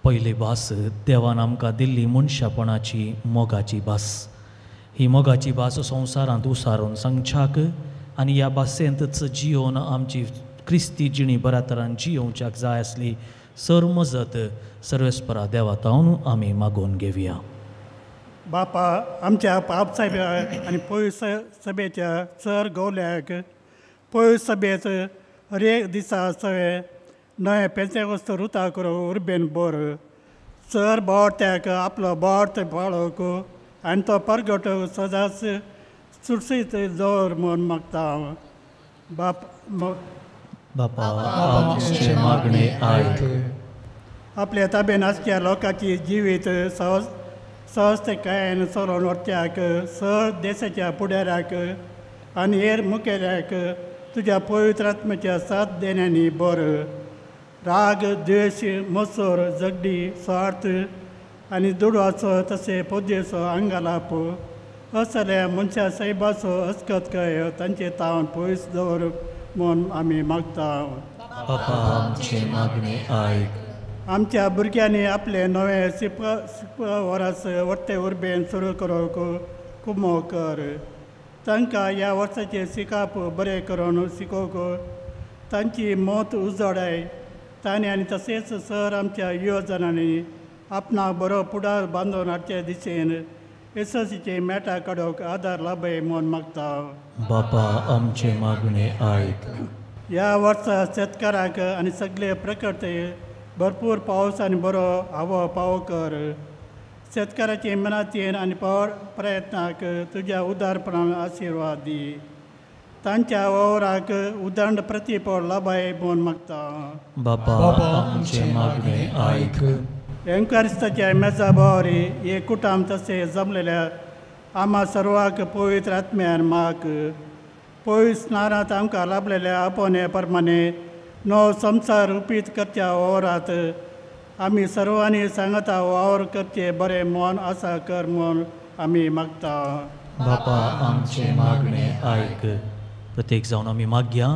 पयली भास देवान आमकां दिल्ली मनशापणाची मोगाची भास. ही मोगाची भास संवसारांत उसारून सांगच्याक आनी ह्या भाशेंतच जियोवन आमची क्रिस्ती जिणी बऱ्या तरान जियोवच्याक जाय आसली सर मजत सर्वेस्परा देवा तावन आमी मागोवन घेवया. बापा आमच्या पाप साहेबा आनी पयस सभेच्या सर गवल्याक पयस सभेंत हर एक दिसा सगळे नवें पेंतेकोस्त रुता करूं उर्बेन बर सर बोवाळत्याक आपलो बोवाळत पाळोवंक आनी तो परगट सदांच सुटसीत दवर म्हूण मागता हांव. बाप बापा आमचें मागणें आयक. आपल्या ताबेन आसच्या लोकांची जिवीत सहजतायेन चलोवन व्हरच्याक सर देशाच्या फुडाऱ्याक आनी हेर मुखेल्याक तुज्या पवित्र आत्म्याच्या साथ देण्यांनी बर राग द्वेश मसोर झगडी स्वार्थ आनी दुडवाचो तशें पोदयेचो आंगालाप असल्या मनशा सायबाचो अस्कतकाय तांचे तावन पयस दवर म्हूण आमी मागता. बापा आमचें मागणें आयक. आमच्या भुरग्यांनी आपलें नवें शिकपा वरस वट्टे उर्बेन सुरू करूंक कुमो कर. तांकां ह्या वर्साचें शिकप बरें करून शिकोवंक तांची मत उजवाडाय तांणी आनी तशेंच सर आमच्या युवजनांनी आपणाक बरो फुडार बांदून हाडचे दिशेन येसस्वीचें मेटां काडूंक आदार लाभय म्हूण मागता. बापा आमचें मागणें आयक. ह्या वर्सा शेतकारांक आनी सगळे प्रकृती भरपूर पावस आनी बरो हवो पावो कर. शेतकाराचे मनाचेर आनी प्रयत्नाक तुज्या उदारपणान आशिर्वाद दी. तांच्या वावराक उदंड प्रतिफळ लाभाय म्हूण मागता. बापा आमचें मागणें आयक. एंकारिस्ताच्या मेजा बोवारी हे कुटाम तशें जमलेल्या आमा सर्वाक पवित्र आत्म्यान माग पवित्र स्नानांत आमकां लाभलेल्या आपोवणे प्रमाणे नवो संवसार रुपीत करच्या वावरांत आमी सर्वांनी सांगता वावर करचे बरें मन आसा कर म्हूण आमी मागता. बापा आमचें मागणें आयक. प्रत्येक जावन आमी मागया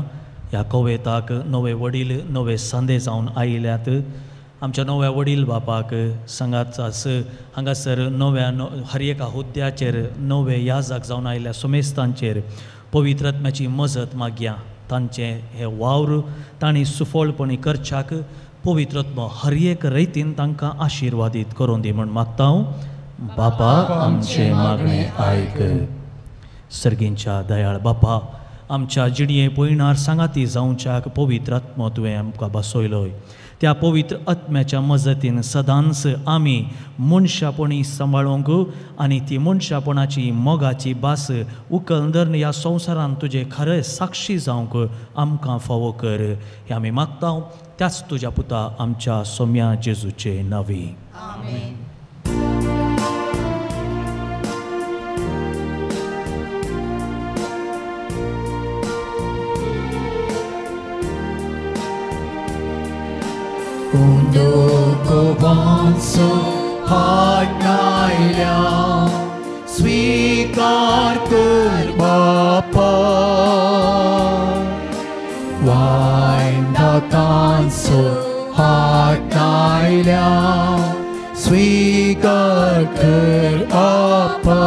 ह्या कवेताक नवे वडील नवे सांदे जावन आयल्यात. आमच्या नव्या वडील बापाक सांगाचाच हांगासर नव्या हर एका हुद्द्याचेर नवे याजाक जावन आयिल्ल्या सुमेस्तांचेर पवित्र आत्म्याची मजत मागया. तांचें हे वावर तांणी सुफळपणी करच्याक पवित्र आत्मो हर एक रैतीन तांकां आशिर्वादीत करून दी म्हूण मागता हांव. बापा आमचें मागणें आयक. सर्गींच्या दयाळ बापा आमच्या जिणये पयणार सांगाती जावच्याक पवित्र आत्मो तुवें आमकां बसयलोय. त्या पवित्र आत्म्याच्या मजतीन सदांच आमी मनशापणी सांबाळूंक आनी ती मनशापणाची मोगाची भास उकल धरून ह्या संवसारांत तुजे खरे साक्षी जावंक आमकां फावो कर हें आमी मागता त्याच तुज्या पुता आमच्या सोम्या जेजूचे नांवी. आमेन. उंदोकोवांचो हात स्वीकार कर बापा वायन दातांचो हात स्वीकार कर आपा.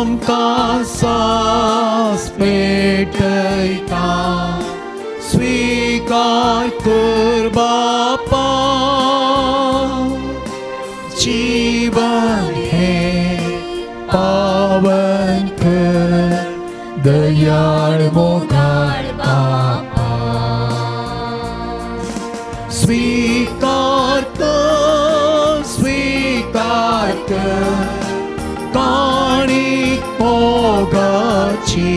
तुमकां सास पेटयता स्वीकार कर बापा जीवन हे पावन कर दयाळ मोगाळ बापा स्वीकार कर स्वीकार कर काणीक मोगाची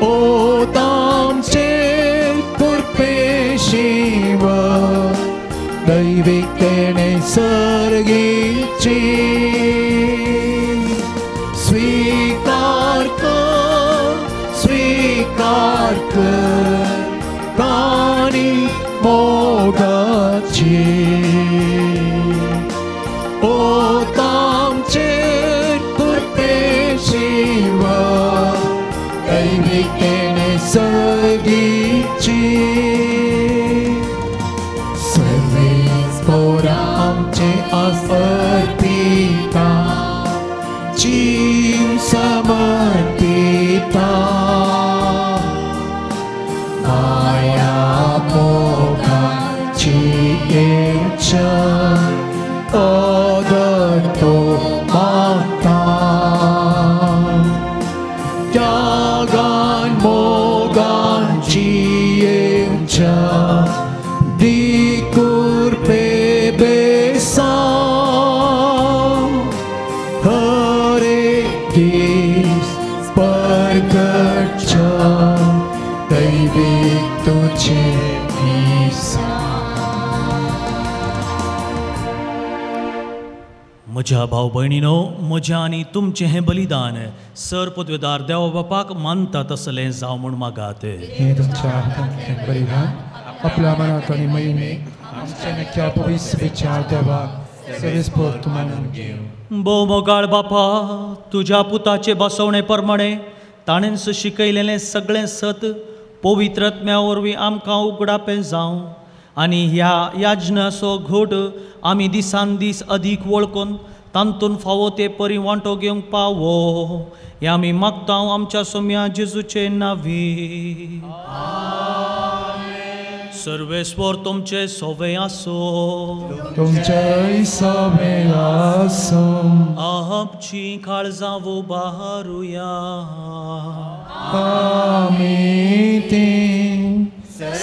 ओ तामचेर कृपेशिव दैवीक तेणे सर्गीची स्वीकार कर काणीक मोगाची ओ तामचेर कृपेशिव दैवीक तेणे सर्गीची सर्वेस पोरा आमचे आस अर्पिता जीव समर्पिता माया मोगाची इच्छा आदर तो मागता त्यागान मोगाची इच्छा दी कृपे बेसांव हर एक दीस परगटच्या दैवीक तुझे मिसां. म्हज्या भाव भयणीनो, म्हज्या आनी तुमचें हें बलिदान सर पदवेदार देवा बापाक मानता तसलें जावं म्हूण मागात. हें तुमच्या हातांतलें बलिदान आपल्या मनाक आनी महिमेक आमच्या नक्या पवित्र विचार देवाक सर्वेस्पोर तुमानून घेवं. भोव मोगाळ बापा, तुज्या पुताचे बसवणे प्रमाणे ताणेंच शिकयलेलें सगळें सत पवित्र आत्म्या वरवीं आमकां उगडापें जावं आनी ह्या याजनाचो घोट आमी दिसान दीस अदीक वळखून तांतून फावो ते परी वांटो घेवंक पावो हें आमी मागता आमच्या सोम्या जेजूचे नांवी. सर्वेस्वर तुमचे सोवे आसो, तुमचेय सोवे आसो. आमची काळजां उबारुया. आमी ती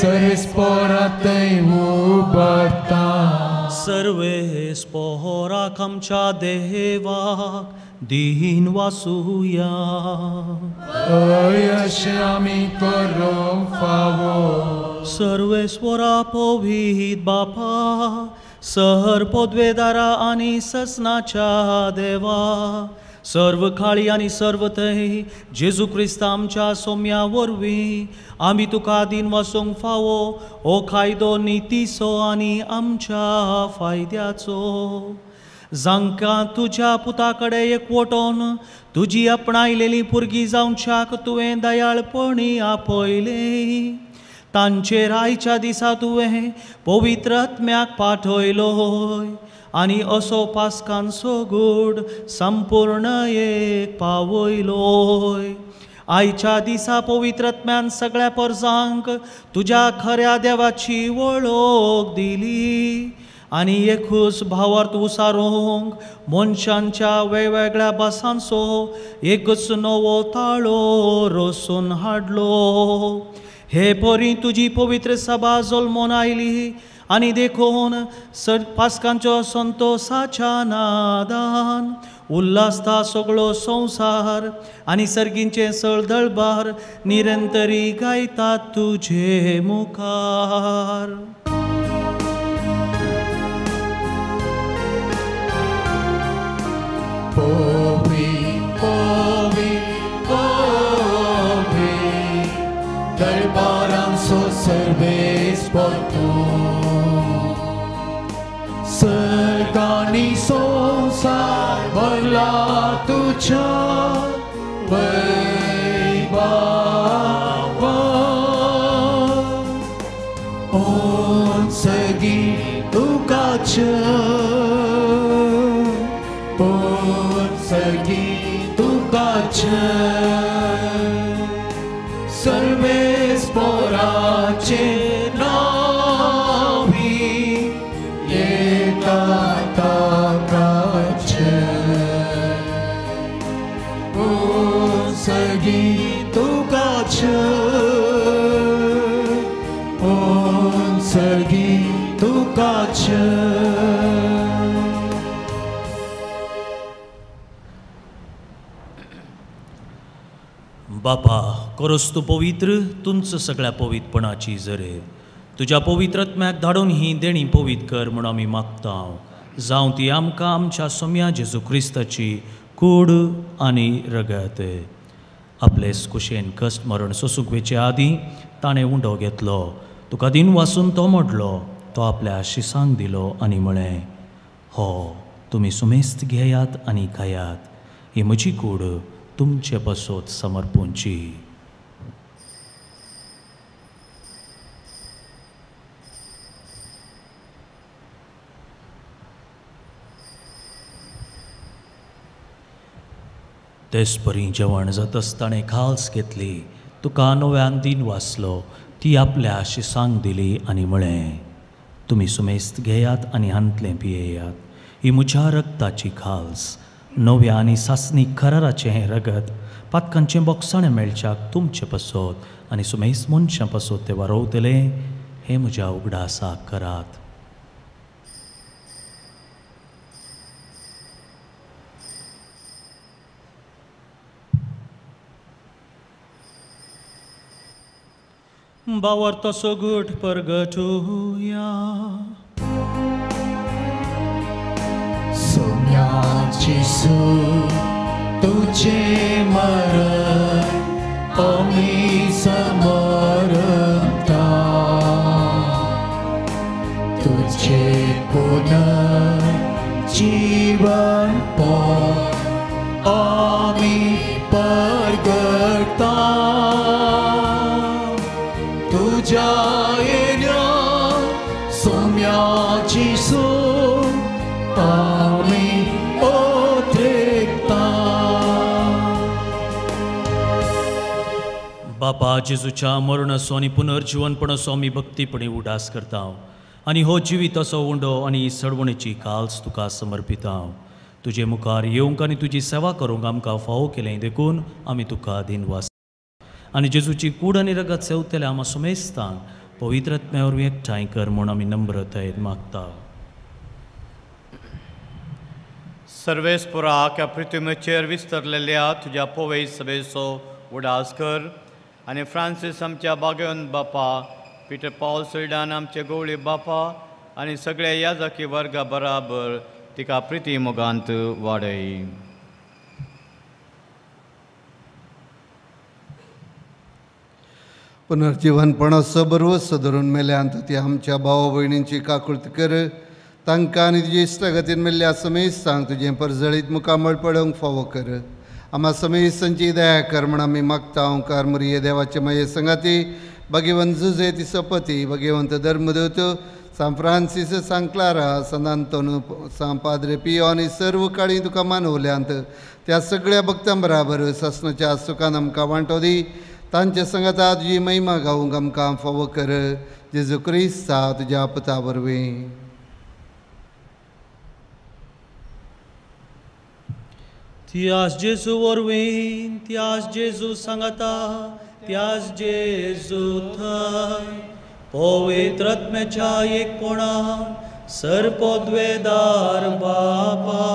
सर्वेस्पोरातय उबारता. सर्वेस्पोराक आमच्या देवाक दीन वासुया. अशें आमी करूंक फावो. सर्वेस्वरा पवित्र बापा, सर पदवेदारा आनी ससनाच्या देवा, सर्व खाळी आनी सर्व थंय जेजू क्रिस्त आमच्या सोम्या वरवीं आमी तुका दीन वासूंक फावो हो कायदो नितीचो आनी आमच्या फायद्याचो. जांकां तुज्या पुता कडेन एकवटोन तुजी आपणायलेली भुरगीं जावच्याक तुवें दयाळपणी आपयलें, तांचेर आयच्या दिसा तुवें पवित्र आत्म्याक पाठयलोय आनी असो पास्कांचो गूढ संपूर्ण एक पावयलोय. आयच्या दिसा पवित्र आत्म्यान सगळ्या परजांक तुज्या खऱ्या देवाची वळख दिली आनी एकूच भावार्थ उसारूंक मनशांच्या वेगवेगळ्या भासांचो एकूच नवो ताळो रचून हाडलो. हे परी तुजी पवित्र सभा जल्मून आयली आनी देखून पास्कांचो संतोसाच्या नादान उल्हासता सगळो संवसार आनी सर्गींचें सळदळबार निरंतरी गायतात तुजे मुखार. पोवी पोवी पोवी दरबारांचो सर्वेस्पोर तूं, सर्गांनी संवसार भरला तुज्या वैभवान. ओंसगी तुकाच्या, सर्गी तुकाचे सर्वेस पोराचे नावी येता ताकाचे सर्गी तुकाचे सर्गी तुकाचे. बापा कोरोस तूं पवित्र तुमचो सगळ्या पवित्रपणाची जरे तुज्या पवित्र आत्म्याक धाडून ही देणी पवित्र कर म्हूण आमी मागता. जावं ती आमकां आमच्या सोम्या जेजू क्रिस्ताची कूड आनी रगत. आपले कुशेन कश्ट मरण सोसूंक वेचे आदीं ताणें उंडो घेतलो, तुका दिन वासून तो मोडलो, तो आपल्या शिसांक दिलो आनी म्हळें, हो तुमी सुमेस्त घेयात आनी खायात, ही म्हजी कूड तुमचे पासत समर्पूंची. तेच परी जेवण जातच ताणें खाल्स घेतली, तुका नव्यान दिन वाचलो, ती आपल्या शिसांक दिली आनी म्हळें, तुमी सुमेस्त घेयात आनी हांतलें पियेयात, ही म्हज्या रक्ताची खाल्स, नव्या आनी सासणी कराराचें हें रगत पातकांचें बोगसाणें मेळच्याक तुमचे पासत आनी सुमेस्त मनशां पासत तें वारोवतलें, हें म्हज्या उगडासाक करात. बावर तसो गुट परगटुया. सोम्या जेजू तुझे मरण आमी समरता, तुझे पुनर्जीवन आमी परगटता, तुझ्या येण्या सोम्या जेजू आमी ओथेकता. बापा जेजूच्या मरणाचो आनी पुनर्जीवनपणाचो आमी भक्तीपणी उडास करता आनी हो जिविताचो उंडो आनी सडवणेची काल्स तुका समर्पिता. तुजे मुखार येवंक आनी तुजी सेवा करूंक आमकां फावो केलें देखून आमी तुका दिनवास. आनी जेजूची कूड आनी रगत सेवतल्या आमा सुमेस्तांक पवित्र आत्म्या वरवीं एकठांय कर म्हूण आमी नम्रतायेन मागता. सर्वेस्पुराक ह्या पृथ्वीचेर विस्तरलेल्या तुज्या पोवई सभेचो उडास कर आनी फ्रांसीस आमच्या बागेवन बापा, पिटर पावल सोयडान आमचे गवळी बापा आनी सगळ्या याजकी वर्गा बराबर तिका प्रिती मोगांत वाडय. पुनर्जीवनपणाचो बरवस धरून मेल्यांत ती आमच्या भाव भयणींची काकुळत कर, तांकां आनी तुजे इश्टागतीन मेल्ल्या समेस्तांक तुजें परजळीत मुखामळ पळोवंक फावो कर. आमा समेस्तांची दया कर म्हण आमी मागता. ओंकार मुरये देवाचे माये संगाती भगवंत जुजे तिसपती भगवंत धर्मदूत सांत फ्रांसीस सांत क्लारा सांत आंतोन सांत पाद्रे पियो आनी सर्व काळी तुका मानवल्यांत त्या सगळ्या भक्तां बराबर सासणाच्या सुखान आमकां वांटो दी. तांच्या संगाता तुजी महिमा गावूंक आमकां फावो कर. जेजू क्रिस्ता तुज्या पुता वरवीं. त्यास जेजू वरवीं, त्यास जेजू सांगाता, त्यास जेजू थंय पवित्र आत्म्याच्या एकपणान सर्पोद्वेदार बापा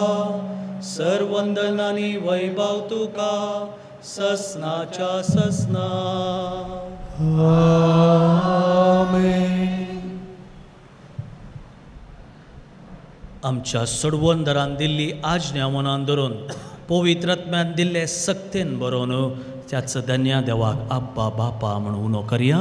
सर्वंदन आनी वैभव तुका ससनाच्या ससना. आमेन. आमच्या सडवंदरान दिल्ली आज्ञा मनान धरून पवित्र आत्म्यान दिल्ले सक्तेन बरोवन त्याच धन्या देवाक आब्बा बापा म्हूण उनो करया.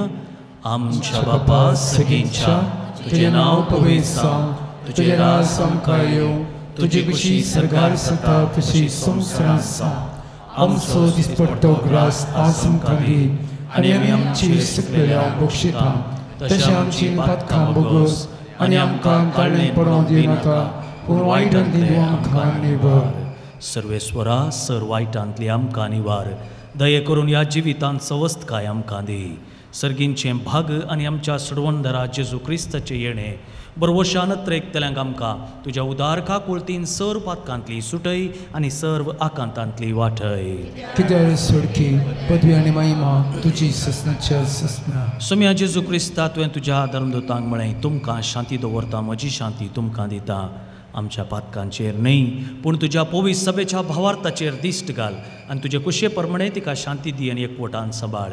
आमच्या बापा सगींच्या तुजें नांव पवित्र जावं, तुजें राज आमकां येवं, तुजी खुशी सर्गार जाता तशी संवसारांत जावं. आमचो दिसपट्टो ग्रास आज आमकां दी आनी आमी आमची सुकलेल्या बक्षिता तशें आमची पातकां बोगस आनी आमकां ताळणें पडोवंक दिनाका, पूण वायटांतली तूं आमकां निबर. सर्वेस्वरा सर वायटांतली आमकां निवार दये करून ह्या जिवितांत सवस्तकाय आमकां दी. सर्गींचें भाग आनी आमच्या सोडवणदारा जेजू क्रिस्ताचें येणें बरवशान त्रेकतल्यांक आमकां तुज्या उदार काकुळतीन सर्व पातकांतली सुटय आनी सर्व आकांतांतली वाटय. कित्याक सोडकी पदवी आनी महिमा तुजी ससनाच्या ससना. सोम्या जेजू क्रिस्ता तुवें तुज्या धर्मदूतांक म्हळें तुमकां शांती दवरता म्हजी शांती तुमकां दिता. आमच्या पातकांचेर न्हय पूण तुज्या पवित्र सभेच्या भावार्थाचेर दिश्ट घाल आनी तुजे कुशे प्रमाणे तिका शांती दी आनी एकवटान सांबाळ.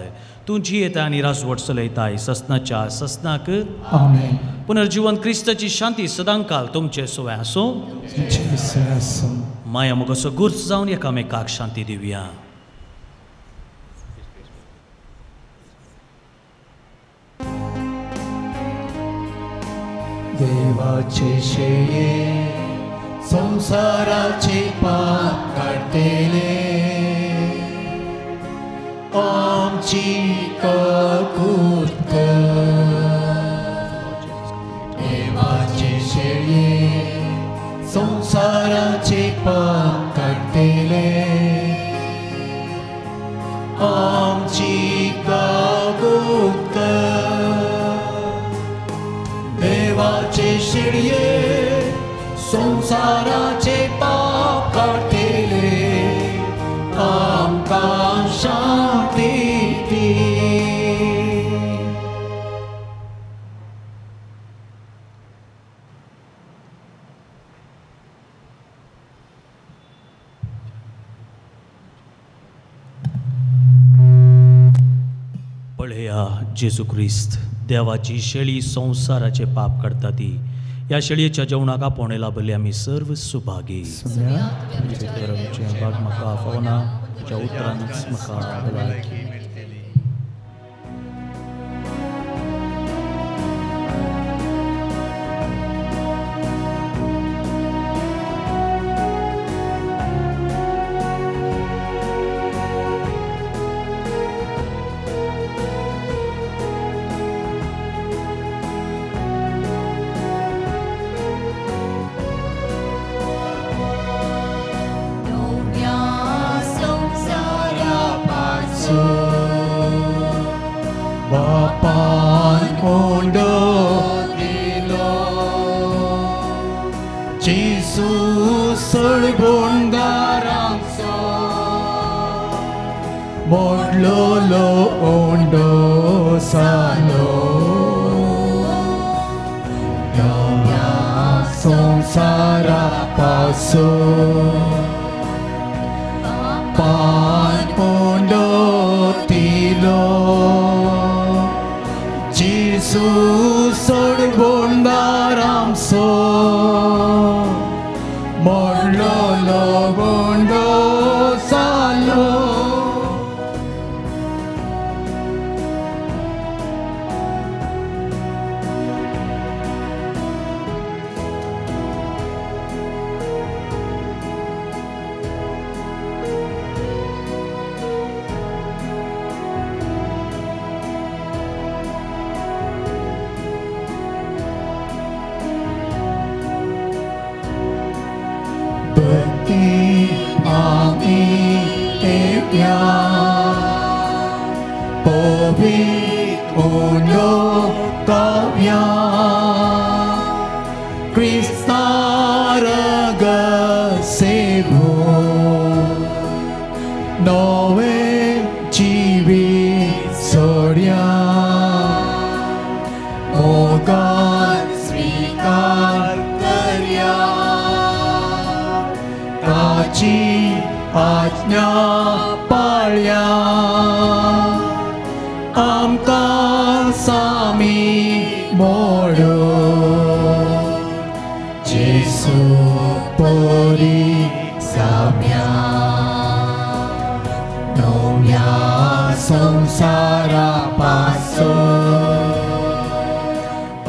तूं जियेता आनी राजवट चलयताय ससनाच्या ससनाक. आमेन. पुनर्जीवन क्रिस्ताची शांती सदांकाल तुमचे सुवें आसूं. माया मोगाचो गुर्च जावन एकामेकाक शांती दिवया. देवाचे शेये संसाराचे पाप काडटले आमची काकूत कर. देवाचे शेये संसाराचे पाप काडटले आमची काकूत कर. देवाचे शेळये संसाराचे पाप काडटले आमकां शांती दी. पळया जेजू क्रिस्त देवाची शेळी संवसाराचे पाप काडटा ती ह्या शेळयेच्या जेवणाक आपोवणें लाभले आमी सर्व सुभागी. भाग म्हाका फावना तुज्या उतरानच म्हाका भलायकी. बापान ओंडो दिलो जेजू सळगुंडारांचो मोडलोलो ओंडो सालो. नव्या संवसारा पासून बापान ओंडो दिलो जेजू सळगुंडारांचो मोडलोलो ओंडो सालो. भक्ती आमी एव्या पवित्र ओंडो काव्या क्रिस्ता रगत सेवून नवें जिवीत सोडया मोगान स्विकार करया ताची आज्ञा पाळया आमकां सामी मोडो जेजू परी साम्या नव्या संवसारा पासून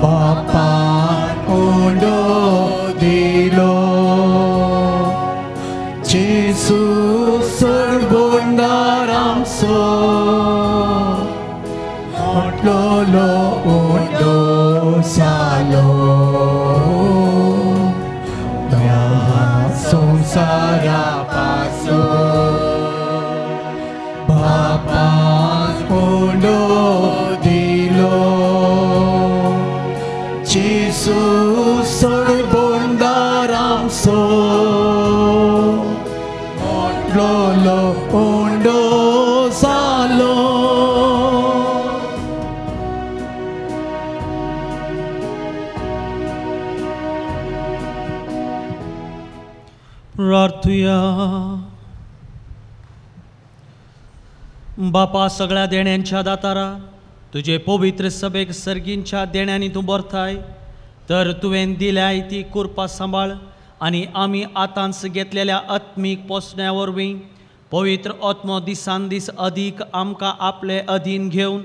बापान ओंडो दिलो जेजू सळगुंडारांचो मोडलोलो ओंडो सालो. नव्या संवसारा मोटलोलो उंडो जालो. प्रार्थुया. बापा सगळ्या देण्यांच्या दातारा, तुजे पवित्र सभेक सर्गींच्या देण्यांनी तूं भरताय, तर तुवें दिल्याय ती कृपा सांबाळ आनी आमी आतांच घेतलेल्या आत्मीक पोसण्या वरवीं पवित्र आत्मो दिसान दीस अदीक आमकां आपले अधीन घेवन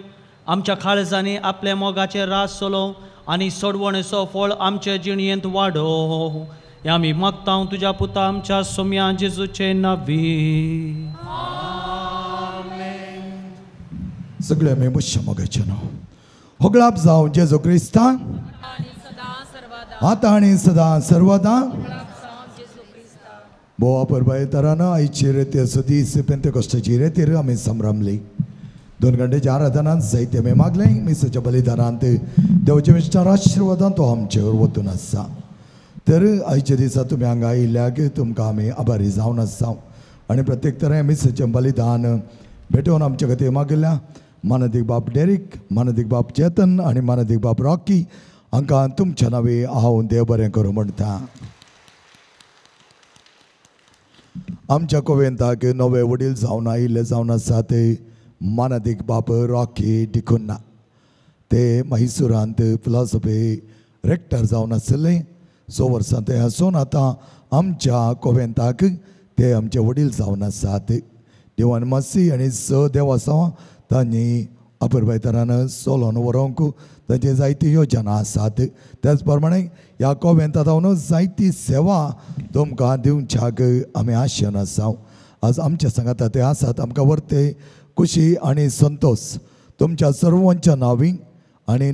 आमच्या काळजांनी आपल्या मोगाचे रास चलोवं आनी सोडवणेचो फळ आमचे जिणयेंत वाडोवं. हें आमी मागता तुज्या पुता आमच्या सोम्या जेजूचे नांवी. सगळे आमी बसया मोगाचें नांव होगळाप जावं जेजू क्रिस्ता आतां आनी सदां सर्वदां. भोवा परबायतारान आयची रेतीर दीस पेंतेकोस्टाची रेतीर आमी संभ्रमली. 2 घंटेच्या आराधनांत जायते आमी मागलें. मिसाच्या बलिदानांत देवाच्या विश्वार आशिर्वादान तो आमचेर वतून आसा. तर आयच्या दिसा तुमी हांगा आयिल्ल्याक तुमकां आमी आभारी जावन आसा आनी प्रत्येक तरेन मिसाचें बलिदान भेटोवन आमच्या खातीर मागिल्ल्या मानादीक बाब डेरीक, मानादीक बाब चेतन आनी मानादीक बाब रॉकी हांकां तुमच्या नांवी हांव देव बरें करूं म्हणटा. आमच्या कोवेंताक नवे वडील जावन आयिल्ले जावन आसा ते मानादीक बाब रॉकी डिकुन्ना. ते म्हैसूरांत फिलॉसॉफी रेक्टर जावन आशिल्ले. 6 वर्सां ते आसून आतां आमच्या कोवेंताक ते आमचे वडील जावन आसात. देवान मासी आनी 6 देवासां तांणी अपुरबायतरान सोलोन व्हरूंक तांची जायती योजना आसात. त्याच प्रमाणे ह्या कोवेंता जावन जायती सेवा तुमकां दिवच्याक आमी आशेन आसा. आज आमच्या सांगाता ते आसात. आमकां व्हरते खुशी आनी संतोश तुमच्या सर्वांच्या नांवी आनी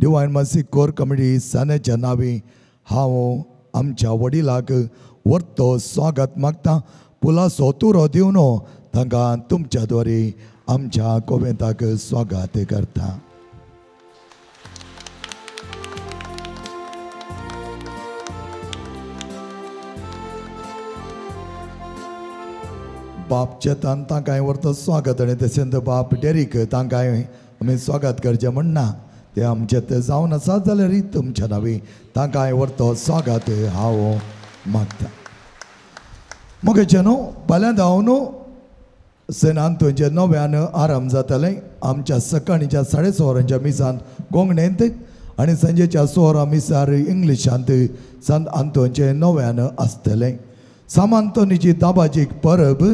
डिवायन मासी कोर कमिटी सान्याच्या नांवी हांव आमच्या वडिलाक व्हरतो स्वागत मागता. पुलासो तुरो दिवन तांकां तुमच्या द्वारे आमच्या कोवेंताक स्वागत करता. बाप चेतन तांकां व्हरतो स्वागत आनी तशेंच बाप डेरीक तांकां आमी स्वागत करचें म्हणना. ते आमचे ते जावन आसा जाल्यार तुमच्या नांवी तांकां व्हरतो स्वागत हांव मागता. मगेचें न्हू फाल्यां हांव न्हू सेनान तुमचें नव्यान आराम जातालें. आमच्या सकाळीच्या 6:30 वरांच्या मिसांत कोंकणींत आनी सांजेच्या 6 वरां मिसार इंग्लिशांत सांत आंतोनचें नव्यान आसतलें. सांत आंतोनीची दाबाजीक परब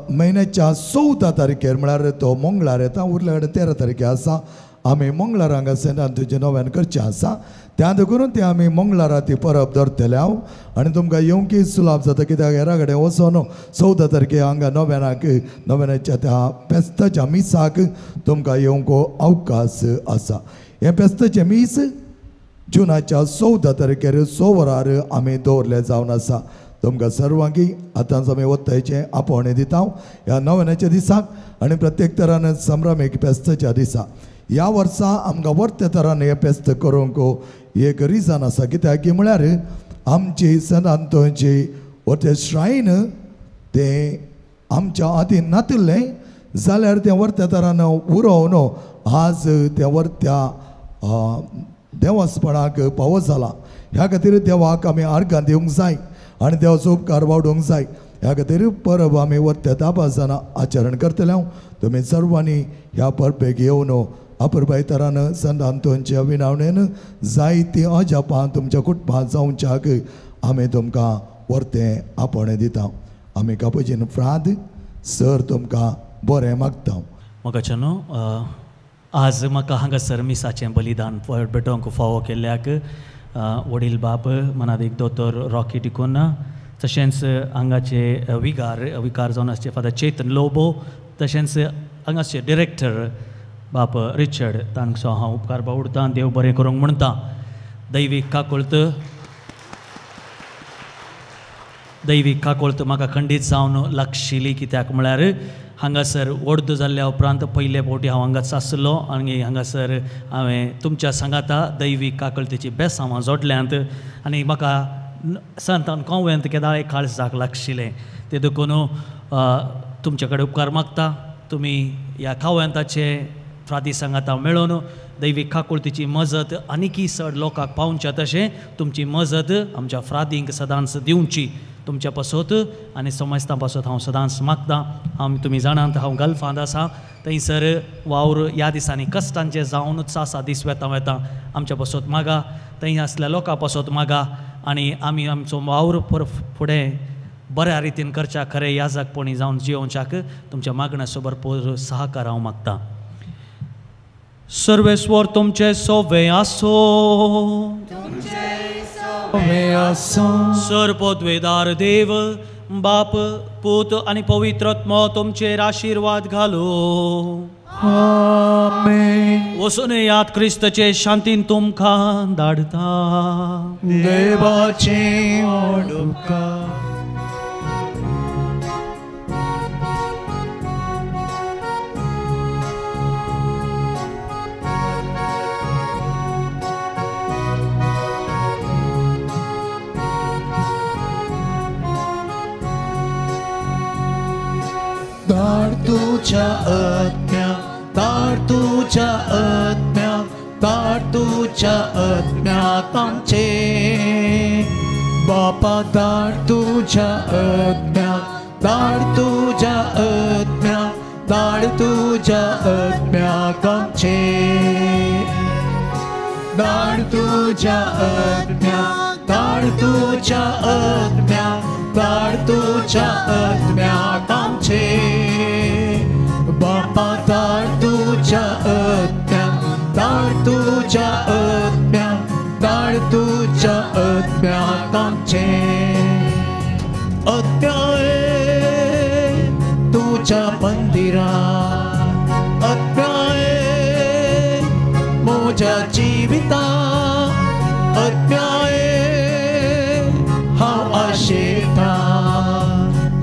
म्हयन्याच्या 14 तारखेर म्हळ्यार तो मंगळार येता. उरल्या कडेन 13 तारखे आसा. आमी मंगळार हांगा सेंट आंतोनीचें नव्यान करचें आसा. त्या देखून ते आमी मंगळारा ती परब धरतले हांव आनी तुमकां येवंकी सुलाभ जाता कित्याक हेरा कडेन वचोन 14 तारखे हांगा नव्यानाक नव्यानाच्या त्या पेस्ताच्या मिसाक तुमकां येवंक अवकाश आसा. हें पेस्ताचें मीस जुनाच्या 14 तारखेर 6 वरार आमी दवरलें जावन आसा. तुमकां सर्वांकी आतांच आमी वतायचें आपोवणें दिता ह्या नव्यानाच्या दिसाक आनी प्रत्येक तरान संभ्रमीक पेस्ताच्या दिसा. ह्या वर्सा आमकां वर्ते तरान हें पेस्त करूंक एक रिजन आसा कित्याक की म्हळ्यार आमची सांत आंतोनची वर्ते श्रायन तें आमच्या आदीन नातिल्लें जाल्यार तें वर्त्या तरान उरोवन आज त्या वर्त्या देवासपणाक पावो जाला. ह्या खातीर देवाक आमी आर्गां दिवंक जाय आनी देवाचो उपकार वाडोवंक जाय. ह्या खातीर परब आमी वर्त्या दाबाजान आचरण करतले. हांव तुमी सर्वांनी ह्या परबेक येवन अपुरबायतरान सांत आंतोनच्या विनावणेन जायतीं अजापां तुमच्या कुटुंबांत जावच्याक आमी तुमकां वर्तें आपोवणें दिता. आमी कापुजीन फ्राद सर तुमकां बरें मागता. म्हाका न्हू आज म्हाका हांगासर मिसाचें बलिदान भेटोवंक फावो केल्ल्याक वडील बाप मनादीक दोतोर रॉकी डिकोना, तशेंच हांगाचे विकार जावन आसचे फादर चेतन लोबो, तशेंच हांगाचे डिरेक्टर बाप रिचर्ड तांचो हांव उपकार बावडतां. देव बरें करूंक म्हणटा. दैवीक काकोळत म्हाका खंडीत जावन लागशिली कित्याक म्हळ्यार हांगासर वड्द जाल्ल्या उपरांत पयले फावटी हांव हांगाच आसलो आनी हांगासर हांवें तुमच्या सांगाता दैवीक काकळतेची बेसांवां जोडल्यांत आनी म्हाका सांतान कोवेंत केदाळे काळजाक लागशिल्लें ते देखून तुमचे कडेन उपकार मागता तुमी ह्या कोवेंताचे फ्रादी सांगाता मेळोवन दैवीक काकुळतीची मजत आनीकय चड लोकांक पावच्या तशें तुमची मजत आमच्या फ्रादींक सदांच दिवची तुमच्या पासत आनी समस्तां पासत हांव सदांच मागतां. हांव तुमी जाणात हांव गल्फांत आसा थंयसर वावर ह्या दिसांनी कश्टांचे जावनूच आसा दीस वेता वेता आमच्या पासत मागा थंय आसल्या लोकां पासत मागा आनी आमी आमचो वावर फुडें बऱ्या रितीन करच्या खरें याजकपणी जावन जियोवच्याक तुमच्या मागण्याचो भरपूर सहकार हांव मागतां. सर्वेस्वर तुमचे सोवे आसो सर्वपदवेदार देव बाप पूत आनी पवित्र आत्मो तुमचेर आशिर्वाद घालो. आमेन. वचून याद क्रिस्तचे शांतीन तुमकां धाडता. देवाचे उपकार. धाड तुझ्या आत्म्या, धाड तुझ्या आत्म्या, धाड तुझ्या आत्म्याक आमचे बापा, धाड तुझ्या आत्म्या, धाड तुझ्या आत्म्या, धाड तुझ्या आत्म्याक आमचे, धाड तुझ्या आत्म्या, धाड तुझ्या आत्म्या, धाड तुझ्या आत्म्याक आमचे बापा, धाड तुझ्या आत्म्या, धाड तुझ्या आत्म्या, धाड तुझ्या आत्म्याक आमचे. आत्म्याए तुझ्या मंदिरात, आत्म्याए म्हज्या जिविता, आत्म्याए हांव आशेता,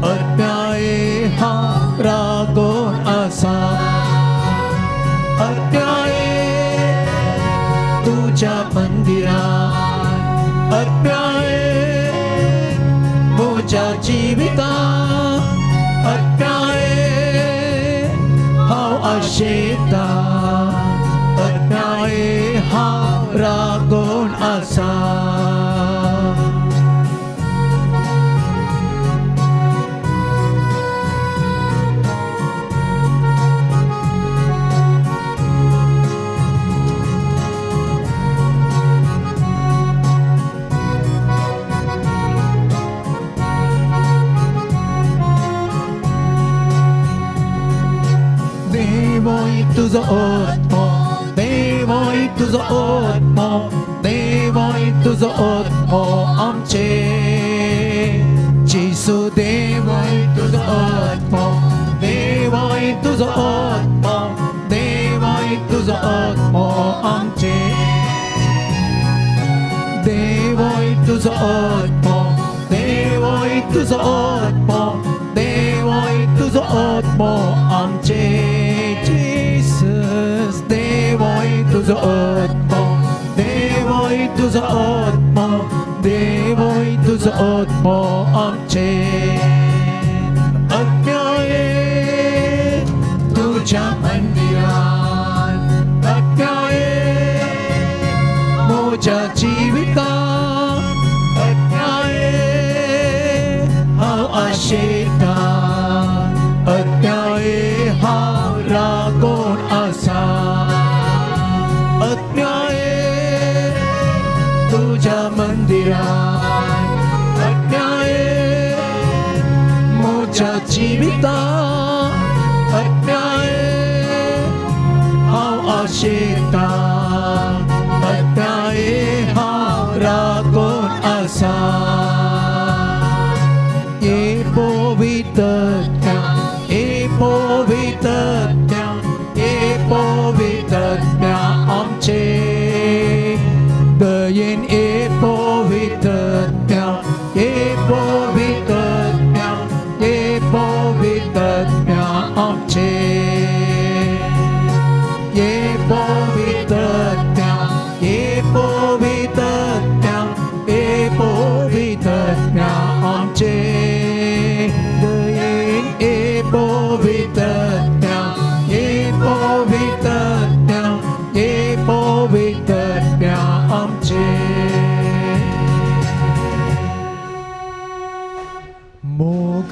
आत्म्याए हांव रागोन आसा, आत्म्याए तुझ्या मंदिरात, आत्म्याए म्हज्या जिविता, आत्म्याए हांव आशेता, आत्म्याए हांव रागोन आसा. देवोय तुजो आत्मो, देवोय तुजो आत्मो, देवोय तुजो आत्मो आमचे जेसू, देवोय तुजो आत्मो, देवोय तुजो आत्मो, देवोय तुजो आत्मो आमचे, देवोय तुजो आत्मो, देवोय तुजो आत्मो, देवोय तुजो आत्मो आमचे जीसस, देवोय तुजो आत्मो, देवोय तुजो आत्मो, देवोय तुजो आत्मो आमचे. आत्म्याए तुझ्या मंदिरात, आत्म्याए म्हज्या जिवितांत, आत्म्याए हांव आशेता, आत्म्याए हांव रागोन आसा, आत्म्याए तुझ्या मंदिरात, आत्म्याए म्हज्या जिवितांत, आत्म्याए हांव आशेता, आत्म्याए हांव रागोन आसा. ए पवित्र, ए पवित्र, ए पवित्र आमचे दयेन, ए पवित्र, ए पवित्र, ए पवित्र आमचे, ए पवित्र, ए पवित्र, ए पवित्र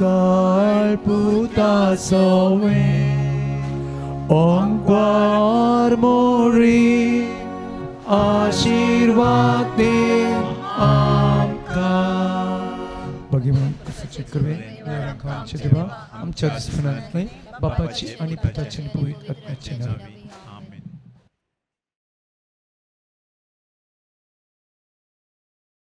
काळ पुता सोवे ओंकार मोरी आशीर्वाद दे आमकां. भगवान कसोचे कृपे आमच्या देवा आमच्या दुस्मनांत न्हय बापाची आनी पुताची आनी पवित्र आत्म्याचे नांवान.